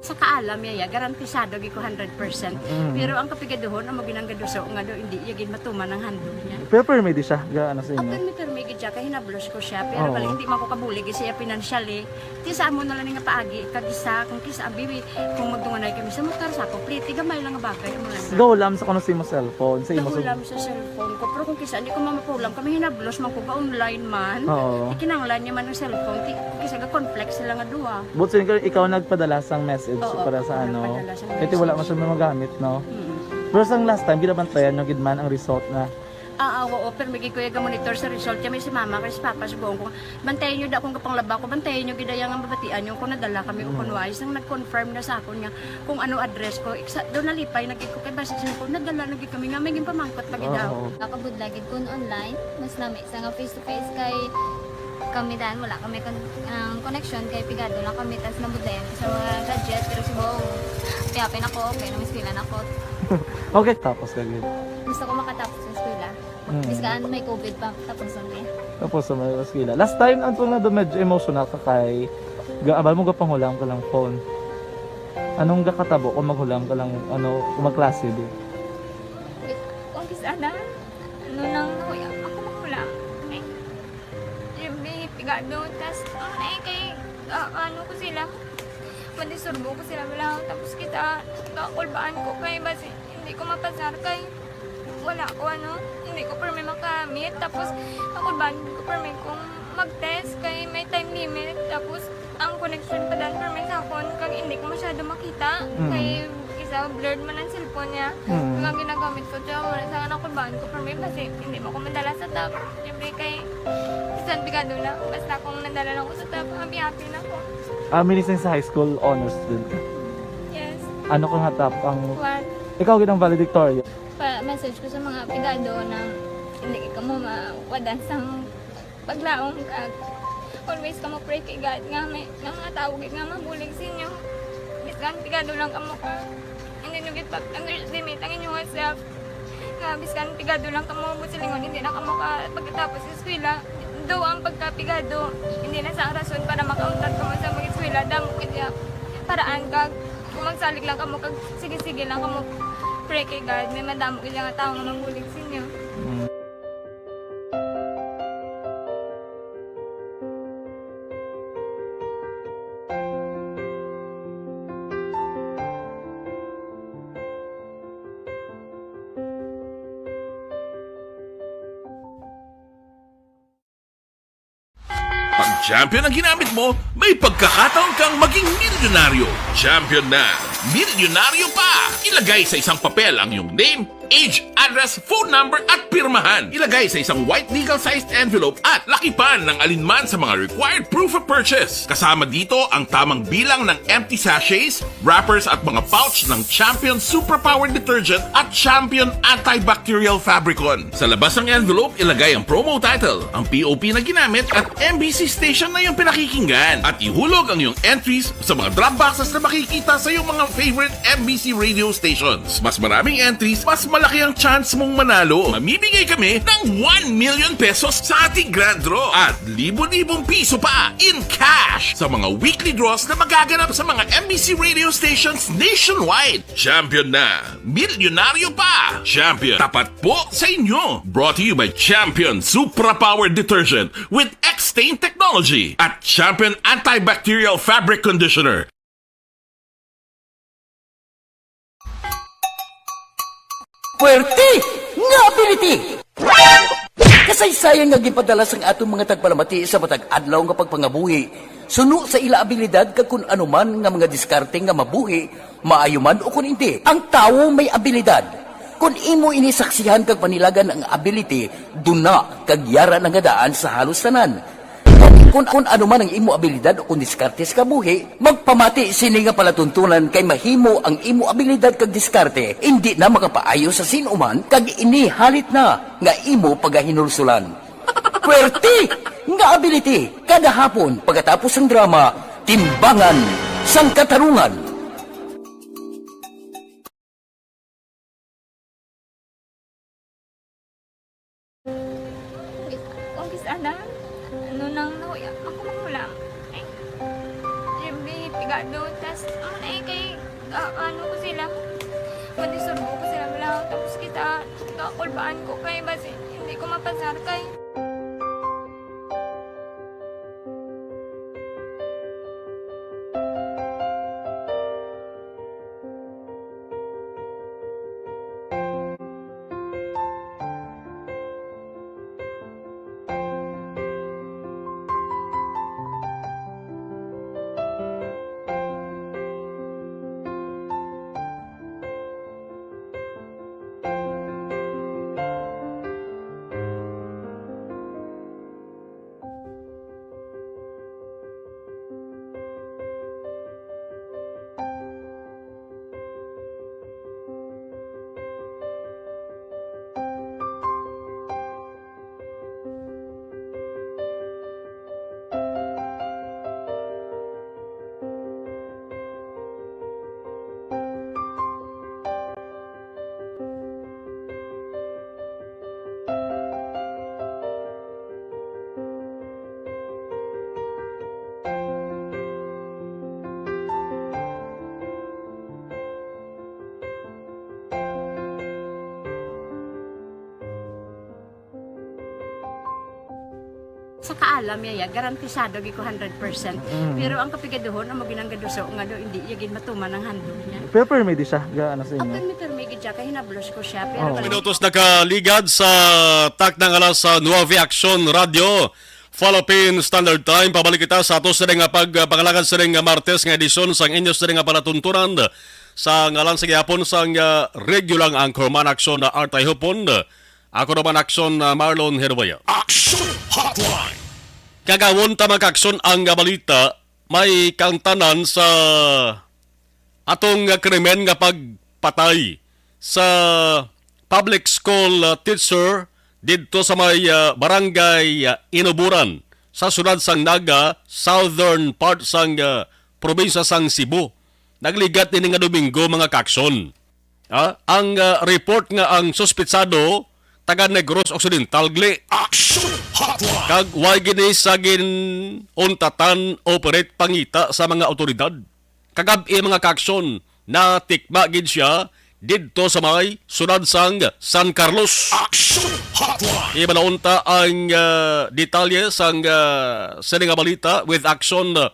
Sa kaalam niya, ya, garantisado gid ko hundred percent. Mm. Pero ang kapigaduhon, amo ginang gaduso nga do, hindi iya gid matuman ang handog niya. Pero permi di siya, ga, ano sa inyo? Permi, permi gid siya, kay hinablos ko siya. Pero Oo. Bali, hindi man ko kabulig siya financially. Ti sa amo na lang nga paagi, kag isa, kung kisa, abi, kung magtunganay kami sa motor, sa ako, pliti, gamay lang nga bagay, amo lang. Gahulam sa kuno sa imo cellphone, sa imo sa Gahulam sa cellphone ko. Pero kung kisa, hindi ko mamapulam, kami hinablos man ko, ga-online man. Oo. Ikinanglan niya man ang cellphone, ti, kung kisa, ga-conflict sila nga duha. But since ikaw nagpadala sang message Oo, para sa ako ano, nagpadala sang kaya ti wala man message. Siya magamit, no? Mm. Pero sang last time, ginabantayan nyo gid man ang result na Ah, ah, oo, pero may gid ko iya ga-monitor sa result. Kaya may si mama, kay si papa, sugoon ko, "Bantayan nyo da akong gapanglaba ko, bantayan nyo gid iya nga mabatian nyo kung nadala kami o Mm. kung wala." Sang nag-confirm na sa akon nga kung ano address ko, iksa, daw nalipay na gid ko, kay basi sa ko, nadala na gid kami nga may ginpamangkot pa gid Oo, daw. Oo. Nakabudla gid kun online, mas nami sa nga face to face kay kami dan, wala kami kon-, ang connection kay pigado lang kami, tas nabudlayan ko sa mga gadget, pero subong, happy-happy na ko, okay na, may eskwela na ko. Okay, tapos ka gid. Gusto ko makatapos sa eskwela. Mm. Bisan may covid pa, tapos ang day. Tapos sa may eskwela. Last time, ang tunga do medyo emotional ka kay ga-, abal mo gapanghulam ka lang phone. Anong gakatabo kung maghulam ka lang, ano, kung magklase di? Kung kis-, ana, ano nang nahuya, ako mahulam. Eh, siyempre, pigado, tas, ano na eh, kay, ah, ano ko sila, madisturbo ko sila, wala, tapos kita, kakulbaan ko, kay basi, hindi ko mapasar, kay, wala ko, ano, hindi ko permi makamit. Tapos, ako ba, hindi ko permi kung mag-test kay may time limit. Tapos, ang connection pa dan permi sa akon, kag hindi ko masyado makita. Mm. Kay, isa, blurred man ang cellphone niya. Mm. Kag ang ginagamit ko, tiyo, wala sa anak ko, baan ko permi, kasi hindi mo ko madala sa top. Siyempre, kay, bisan pigado na, basta kung nadala lang ko sa top, happy-happy na ko. Ah, minising sa high school, honor student ka? Yes. Ano ka nga top? Ang One. Ikaw gid ang valedictorian. Pa-message ko sa mga pigado na hindi kamo mawadan sang paglaom, kag always kamo pray kay God nga may, nga mga tawo gid nga mabulig sa inyo. Bisan pigado lang kamo ka, hindi nyo gid pag-underestimate ang inyong self. Nga bisan pigado lang kamo, buot silingon, hindi na kamo ka pagkatapos sa eskwela. Do ang pagkapigado, hindi na sa rason para makauntat kamo sa mag-eskwela. Damo gid ya paraan, kag kung magsalig lang kamo, kag sige-sige lang kamo, pray kay God, may madamo gid nga tawo nga mabulig sa inyo. Mm. Pag champion ang ginamit mo, may pagkakataon kang maging milyonaryo. Champion na, milyonaryo pa! Ilagay sa isang papel ang iyong name, age, address, phone number, at pirmahan. Ilagay sa isang white legal-sized envelope at lakipan ng alinman sa mga required proof of purchase. Kasama dito ang tamang bilang ng empty sachets, wrappers at mga pouch ng Champion Superpower Detergent at Champion Antibacterial Fabricon. Sa labas ng envelope, ilagay ang promo title, ang P O P na ginamit at M B C station na iyong pinakikinggan. At ihulog ang iyong entries sa mga drop boxes na makikita sa iyong mga favorite M B C radio stations. Mas maraming entries, mas malaki ang chance mong manalo. Mamimigay kami ng one million pesos sa ating grand draw at libo-libong piso pa in cash sa mga weekly draws na magaganap sa mga M B C radio stations nationwide. Champion na! Milyonaryo pa! Champion, tapat po sa inyo! Brought to you by Champion Supra Power Detergent with X-Stain Technology at Champion Antibacterial Fabric Conditioner. Puwerte nga ability! Kasaysayan nga ginpadala sang aton mga tagpalamati sa matag adlaw nga pagpangabuhi, suno sa ila abilidad kag kun ano man nga mga diskarte nga mabuhi, maayo man ukon indi. Ang tawo may abilidad. Kon imo ini saksihan kag panilagan ang ability, duna kag yara na nga daan sa halos tanan. Gani, kun, kun ano man ang imo abilidad o kun diskarte sa kabuhi, magpamati sini nga palatuntunan, kay mahimo ang imo abilidad kag diskarte indi na makapaayo sa sin-o man, kag ini halit na nga imo pagahinulsulan. Puwerte nga ability, kada hapon pagkatapos sang drama, Timbangan sang Katarungan. Kung kis-, ana, ano nang nahuya, ako man wala. Ay, Jimmy, pigado, tas, ano na eh, kay, ah, ano ko sila, pwede surbo ko sila, wala, tapos kita, kakulbaan ko kay, basi, hindi ko mapasar kay. Sa kaalam niya, ya, garantisado gid ko hundred percent. Mm. Pero ang kapigaduhon, amo ginang gaduso nga do, hindi niya gid matuman ang handog niya. Pero permi di siya, ga, ano sa inyo? Permi, permi gid siya, kay hinablos ko siya. Pero Oo. Minutos nakaligad sa takna nga alas sa Nueve Aksyon Radyo, Philippine Standard Time. Pabalik kita sa ato sini nga pag-, pangalagad sini nga Martes nga edisyon sang inyo sini nga palatuntunan sa ngalan sa gihapon sang, ah, regulang anchorman Aksyon na Artay Hupon. Ako naman, Aksyon, ah, Marlon Herboya. Aksyon Hotline. Kagawon ta, mga Aksyon, ang, ah, balita, may kaangtanan sa atong, ah, krimen nga pagpatay sa public school, ah, teacher didto sa may, ah, barangay, ah, Inuburan, sa siyudad sang Naga, southern part sang, ah, probinsya sang Cebu. Nagligat ini nga Domingo, mga Aksyon. Ah, ang, ah, report nga ang suspetsado taga Negros Occidental, gali. Action Hotline. Kag way gini sa gin-untatan o pilit pangita sa mga awtoridad. Kagab-i, mga Aksyon, natikma gid siya didto sa may siyudad sang San Carlos. Action Hotline. Iba na unta ang, ah, detalye sang, ah, sini nga balita with Aksyon, ah,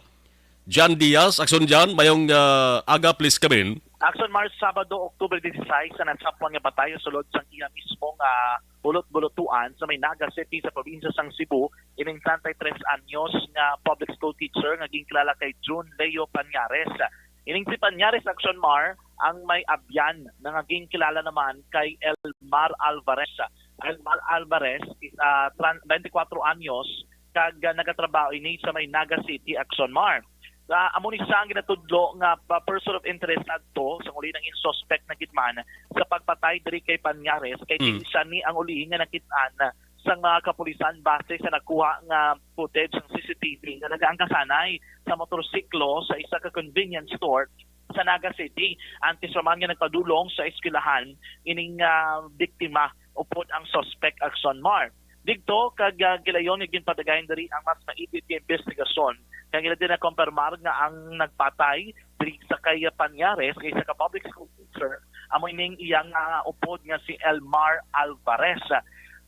John Diaz, Action John, mayong ah, aga, please come in. Action March, Sabado, October dieciséis, sa nasapwan nga patay sulod sang iya mismo nga bulot-bulutuan sa may Naga City sa probinsya sang Cebu, ining treinta y tres anyos nga public school teacher nga ginkilala kay June Leo Pañares. Ining si Pañares, Action Mar, ang may abyan na nga ginkilala naman kay Elmar Alvarez. Elmar Alvarez is ah, tran- twenty-four anyos kag ah, nagatrabaho ini sa may Naga City, Action Mar. Ah, amo ni siya ang ginatudlo nga pa- person of interest adto sa uli nang suspect na gid man sa pagpatay diri kay Pañares, kay Mm. siya ni ang ulihi nga nakit-an sa mga kapulisan base sa nakuha nga footage ng C C T V nga nagaangkasanay sa motorsiklo sa isa ka convenience store sa Naga City. Antes pa man nga nagpadulong sa eskwelahan ining ah, biktima upod ang suspect, Action Mar. Digto kag ah, gilayon nga ginpadagayan diri ang mas maigit nga investigasyon kag ila din nakompirmar nga ang nagpatay diri sa kay Pañares kay sa ka public school teacher amo ining iyang ah, upod nga si Elmar Alvarez.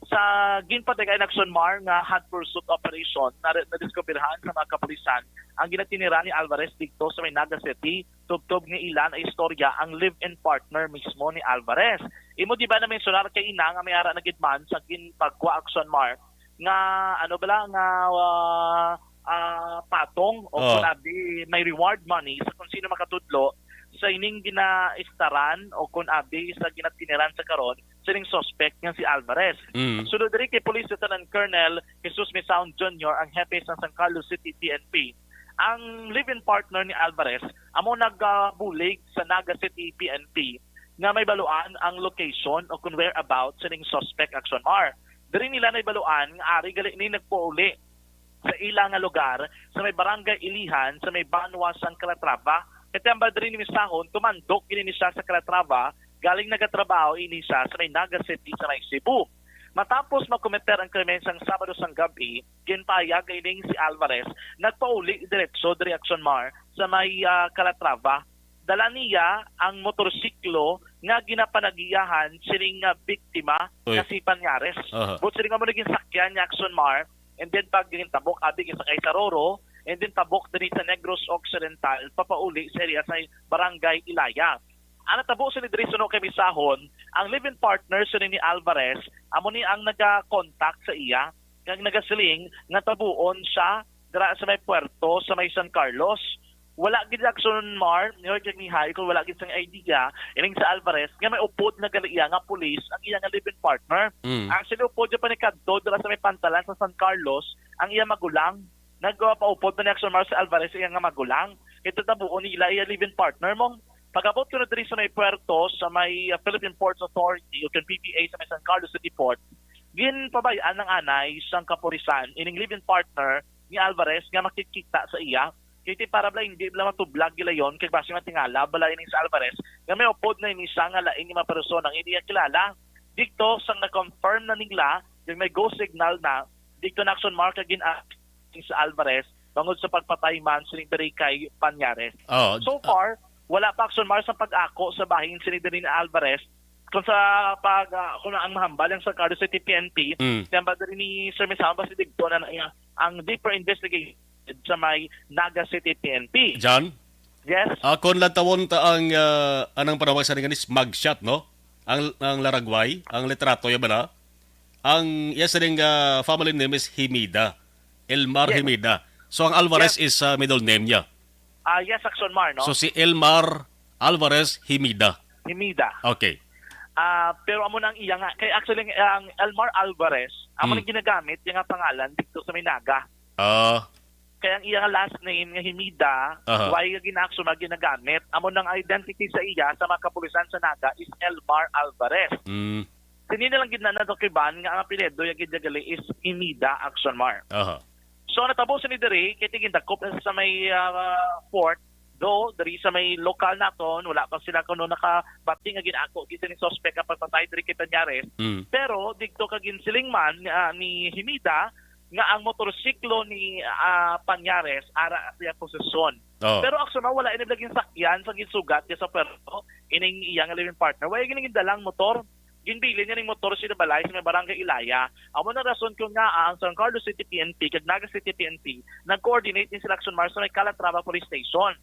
Sa ginpadagayan, Action Mar, nga hot pursuit operation na nadiskuberhan sa mga kapulisan ang ginatiniran ni Alvarez dito sa may Naga City, tubtob nga ila naistorya ang live-in partner mismo ni Alvarez. Imo di ba na mensionar kay ina nga may ara na gid man sa ginpagwa, Action Mar, nga ano bala nga ah, ah, patong o Oh. kung abi may reward money sa kung sino makatudlo sa ining ginaistaran o kung abi sa ginatiniran sa karon sining suspect nga si Alvarez. Mm. Sulod diri kay Police Lieutenant Colonel Jesus Misaon Junior, ang hepe sa San Carlos City P N P, ang live-in partner ni Alvarez amo nagabulig sa Naga City P N P nga may baluan ang location o kung whereabouts sining suspect, Action Mar. Diri nila naibaluan nga ari gali ni nagpauli sa ila nga lugar sa may barangay Ilihan sa may Banwa sang Calatrava. Kay tambal diri ni Misahon, tumandok gid ni siya sa Calatrava, galing nagatrabaho ini siya sa may Naga City sa may Cebu. Matapos makometer ang krimen sang Sabado sang gabi, ginpahayag ining si Alvarez nagpauli diretso diri, Action Mar, sa may ah, Calatrava. Dala niya ang motorsiklo nga ginapanagiyahan sining ah, biktima Uy. nga si Pañares. Aha. But sining amo naging sakyan niya, Action Mar, and then pag tabok abi gisakay sa Roro, and then tabok diri sa Negros Occidental papauli sa area sa Barangay Ilaya. Ang natabo sini diri suno kay Misahon, ang live-in partner sini ni Alvarez amo ni ang nagakontak sa iya kag nagasiling nga tabuon siya dira sa may puerto sa may San Carlos. Wala gid, Action Mar, ni Jorge Mihay, kung wala gid sang idea ining sa Alvarez nga may upod na gali iya nga pulis ang iya nga live-in partner. Mm. Actually, upod siya pa ni kadto dira sa may pantalan sa San Carlos ang iya magulang. Nagpaupod na ni, Action Mar, sa Alvarez iya nga magulang. Ito tabuon nila iya live-in partner mong pag-abot ko na diri sa may puerto sa may uh, Philippine Ports Authority o kung P P A sa may San Carlos City Port. Ginpabayaan ng anay sang kapulisan ining live-in partner ni Alvarez nga makikita sa iya. Kay ti para bala hindi bala matublag gilayon kay basi matingala bala ining sa Alvarez nga may upod na ini siya nga lain nga mga persona nga hindi niya kilala. Dito sang na-confirm na nila yung may go signal na dito na, Action Mar, kag gin-, sa Alvarez bangod sa pagpatay man sining diri kay Pañares. Oh, So far, wala pa, Action Mar, sa pag-ako sa bahin sini diri ni Alvarez kung sa pag ah, kung ang mahambal ang sa Carlos City P N P, Mm. kaya ba diri ni Sir Misama ba si Digto na, na ang deeper investigation sa may Naga City P N P. John, Yes. akon lang tawon ta ang ah, anang panawag sa nga ni mugshot, no? Ang ang Laragway, ang litrato ya bala. Ang iya sa ning ah, family name is Himida. Elmar Yes. Himida. So ang Alvarez is ah, middle name niya. Ah, yes, Action Mar, no? So si Elmar Alvarez Himida. Himida. Okay. Ah, pero amo nang iya nga kay actually ang Elmar Alvarez amo Mm. nang ginagamit niya nga pangalan dito sa may Naga. Ah, Kaya ang iya nga last name nga Himida, Aha. why nga gina-, actually ginagamit? Amo nang identity sa iya sa mga kapulisan sa Naga is Elmar Alvarez. mm, Sini na lang gid na natukiban nga ang apelyido ya gid gali is Himida, Action Mar. aha. So natabo sini diri kay tigindakop na sa may ah, port, do diri sa may lokal naton wala pa sila kuno nakabati nga gin-ako gid ni suspect ang pagpatay diri kay Pañares. Mm. Pero digto ka ginsiling man ah, ni Himida nga ang motorsiklo ni ah, Pañares ara sa iya posesyon. Oh. Pero actually wala ini laging sakyan sa gisugat niya sa puerto ining iyang living partner. Wala gini dalang motor. ginbilin niya ning motor sa balay sa may Barangay Ilaya. Amo na rason kung ngaa ang San Carlos City P N P kag Naga City P N P nag-coordinate ni sila, Action Mar, sa may Calatrava Police Station.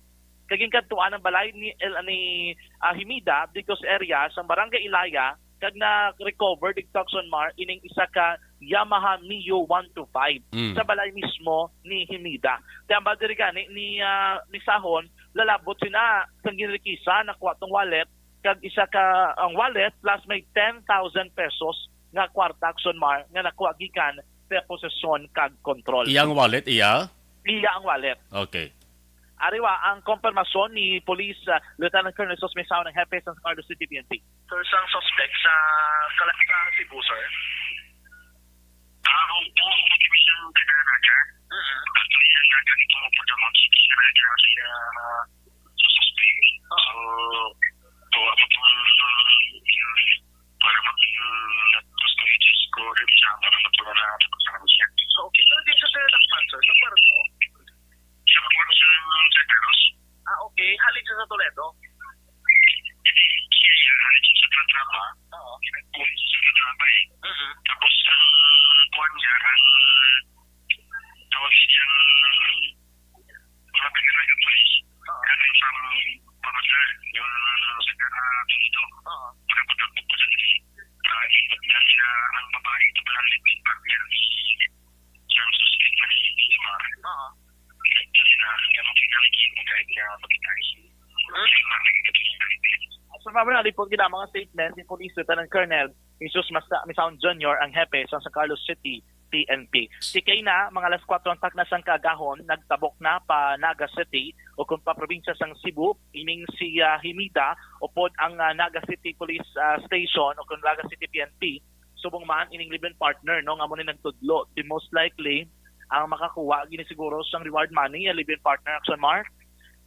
Kag ginkadtuan ang balay ni El, ni, ah, Himida didto sa area sa Barangay Ilaya, kag na-recover didto, Action Mar, ining isa ka Yamaha Mio one two five Mm. sa balay mismo ni Himida. Kaya ang diri gani ni, ah, ni Sahon, lalabot sina sang ginrikisa, nakuha tong wallet, kag isa ka ang wallet plus may ten thousand pesos nga kwarta, Action Mar, nga nakuha gikan sa posesyon kag kontrol. Iyang wallet, iya? Iya ang wallet. Okay. Ari wa ang kompirmasyon ni Police, ah, Lieutenant Colonel Sos Misao, ang hepe sa Carlos City P N P. Sir, sang suspect sa kala-, sa Cebu, sir? Ah, opo, pati siyang taga Naga. Mm-hmm. Actually, ang Naga nito, pagka mag-city na Naga, kaya, ah, sa suspect. Oo. So, to, ako po, para mag-, ah, tapos ko i-check ko, dito siya, para matuwa na, tapos na kami siya. So, okay. So, dito sa San Juan, sir, sa Barco? Siya po sa San Carlos. Ah, okay. Halin siya sa Toledo? Hindi, siya, siya, halin siya sa Calatrava. Oo. Uwi siya sa Calatrava, eh. Mhm. Tapos, ang kuwan niya, ang tawag siya, mga pinirang police. Oo. Galing sa mga, yung sa Toledo. Oo. Pagkapagkapag pa sa dili, ah, ipag na siya ang babae, ito pala ang live-in partner ni Siyang suspect na si Limar. Oo. Kasi na, kaya mo pinaliki mo kahit nga magkita si Hmm? Limar na kita sa Pilipinas. Sa mga nalipot, ginamang statement ni Police Lieutenant Colonel Jesus Masa-, Misaon Junior, ang hepe sa San Carlos City P N P. Tikay na, mga alas kuwatro ang takna sang kaagahon, nagtabok na pa Naga City o kung pa probinsya sang Cebu, ining si, ah, Himida, upod ang, ah, Naga City Police, ah, Station o kung Naga City P N P, subong man ining live-in partner, no, nga amo ni nagtudlo. Di most likely, ang makakuha gini siguro sang reward money, ang live-in partner, Action Mar.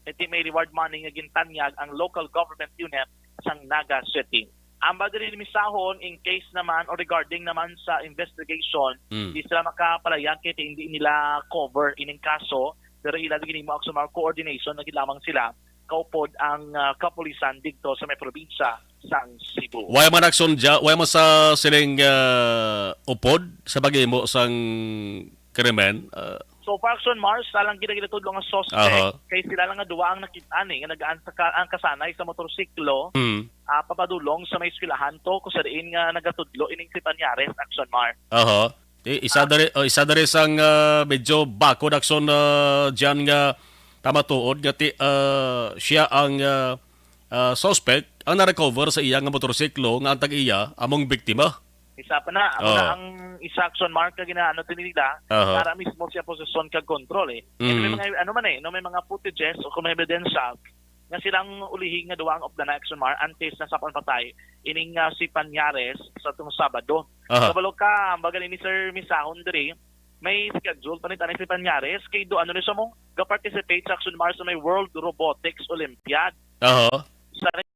Iti may reward money nga gintanyag ang local government unit sang Naga City. Ang ba diri misahon, in case naman or regarding naman sa investigation, Mm. di sila makapalayag kay hindi nila cover ining kaso, pero ila gini mo, Action Mar, coordination na gid lamang sila kaupod ang, ah, kapulisan didto sa may probinsya sang Cebu. Way man aksyon dya, way man sa siling, ah, upod sa paghimo sang krimen, ah. So far, Action Mar, sa lang gina-, ginatudlo nga suspect, Aha. kay sila lang nga duwa ang nakit-an, eh, nga nagaan sa ka-, ang kasanay sa motorsiklo, Hmm. ah, papadulong sa may eskwelahan to, kung sa diin nga nagatudlo ining si Panyares, Action Mar. Aha. Ti, isa Ah. diri, oh, isa diri sang, ah, medyo bakod aksyon, ah, diyan nga tamatuod nga ti, ah, siya ang, ah, ah, suspect ang na-recover sa iya nga motorsiklo nga ang tag-iya among biktima. Isa pa na, amo na Oh. ang isa, Action Mar, nga ginaano to nila, Aha. para mismo siya posesyon kag kontrol, eh. And may Mm. mga, ano man, eh, no, may mga footages o kung may ebidensya nga silang ulihi nga duwa ang updan na, Action Mar, antes na sa pagpatay ining, ah, si Panyares sa tong Sabado. Aha. Kabalo ka, ang baga ni Mister Misahon diri, may schedule pa ni tani si Panyares, kay do ano ni sa mo, ga-participate sa, Action Mar, sa may World Robotics Olympiad. Aha. Sa ni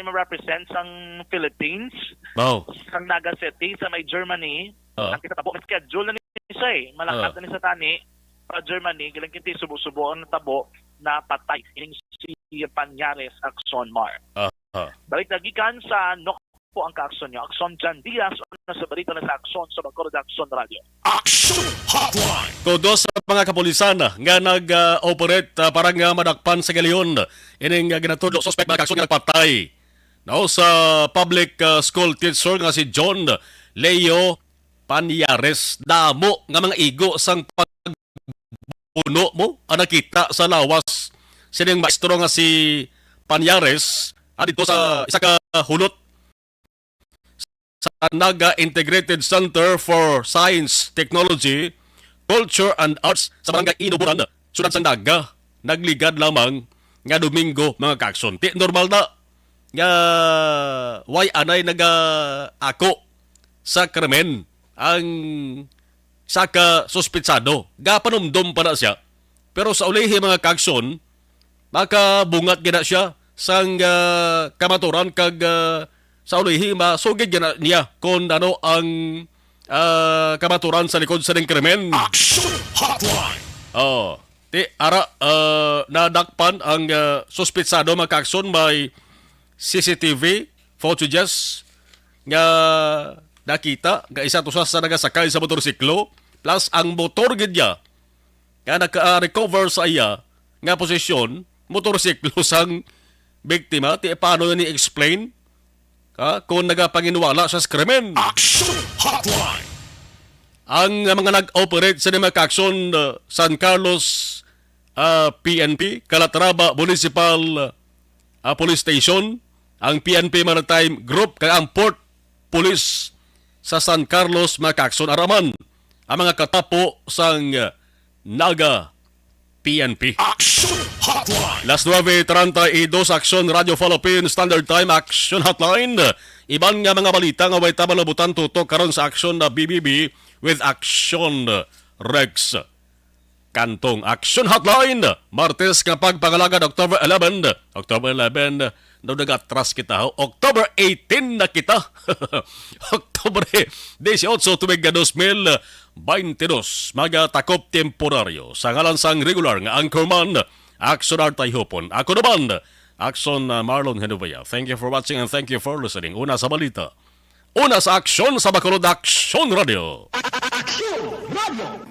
ma-represent sang Philippines, Wow. sang Naga City, sa may Germany. Oo. Ang kita tabo, may schedule na ni siya, eh. Malakat Oo. na ni sa tani pa Germany, galing kinti subo-subo ang natabo na patay ining si Panyares, Action Mar. Aha. Balik na gikan sa Nokpo ang kaaksyon niyo. Action Jan Diaz, una sa balita na sa Action sa Bangko Redaksyon Radio. Action Hotline! Kudos sa mga kapulisan nga nag-operate, ah, para nga madakpan sa galion ining, ah, ginatudlo suspect, mga kaaksyon, nga nagpatay, no, sa public, ah, school teacher nga si John Leo Panyares. Damo nga mga igo sang pagbuno mo ang nakita sa lawas sining maestro nga si Panyares, ah, dito sa isa ka hulot sa Naga Integrated Center for Science, Technology, Culture, and Arts sa Barangay Inuburan, Siyudad sang Naga, nagligad lamang nga Domingo, mga kaaksyon. Ti, normal na nga way anay nagaako sa krimen ang sa ka suspitsado. Gapanumdom pa na siya. Pero sa ulihi, mga kaaksyon, makabungat gina siya sang, ah, kamaturan kag, ah, sa ulihi, masugid gina niya kung ano ang, ah, kamaturan sa likod sa ning krimen. Action Hotline! Oh, ti, ara, ah, nadakpan ang, ah, suspitsado, mga kaaksyon, may C C T V footages nga nakita nga isa to sa, sa nagasakay sa motorsiklo, plus ang motor gid niya nga naka-recover sa iya nga posisyon, motorsiklo sang biktima. Ti paano ni explain, ha, kung nagapanginwala siya sa krimen? Action Hotline! Ang mga nag-operate sa mga aksyon, uh, San Carlos, uh, P N P, Calatrava Municipal, uh, Police Station, ang P N P Maritime Group, kag ang Port Police sa San Carlos, mga kaaksyon, araman ang mga katapo sang, uh, Naga P N P. Action Hotline! Las nuebe treinta y dos, Action Radio Philippines Standard Time, Action Hotline. Iban nga mga balita nga way ta malabutan tutok karon sa Action na B B B with Action Rex Cantong. Action Hotline, Martes nga pagpangalagad, October eleven. October eleven, no, nagatras kita, ho. October eighteen na kita. October dieciocho, tuig nga dos mil baintidos. Mga takop temporaryo, sa ngalan sang regular nga anchorman, Action Artay Hopon. Ako naman, Action, uh, Marlon Genovea. Thank you for watching and thank you for listening. Una sa balita, una sa aksyon, sa Bacolod Action Radio. Action Radio!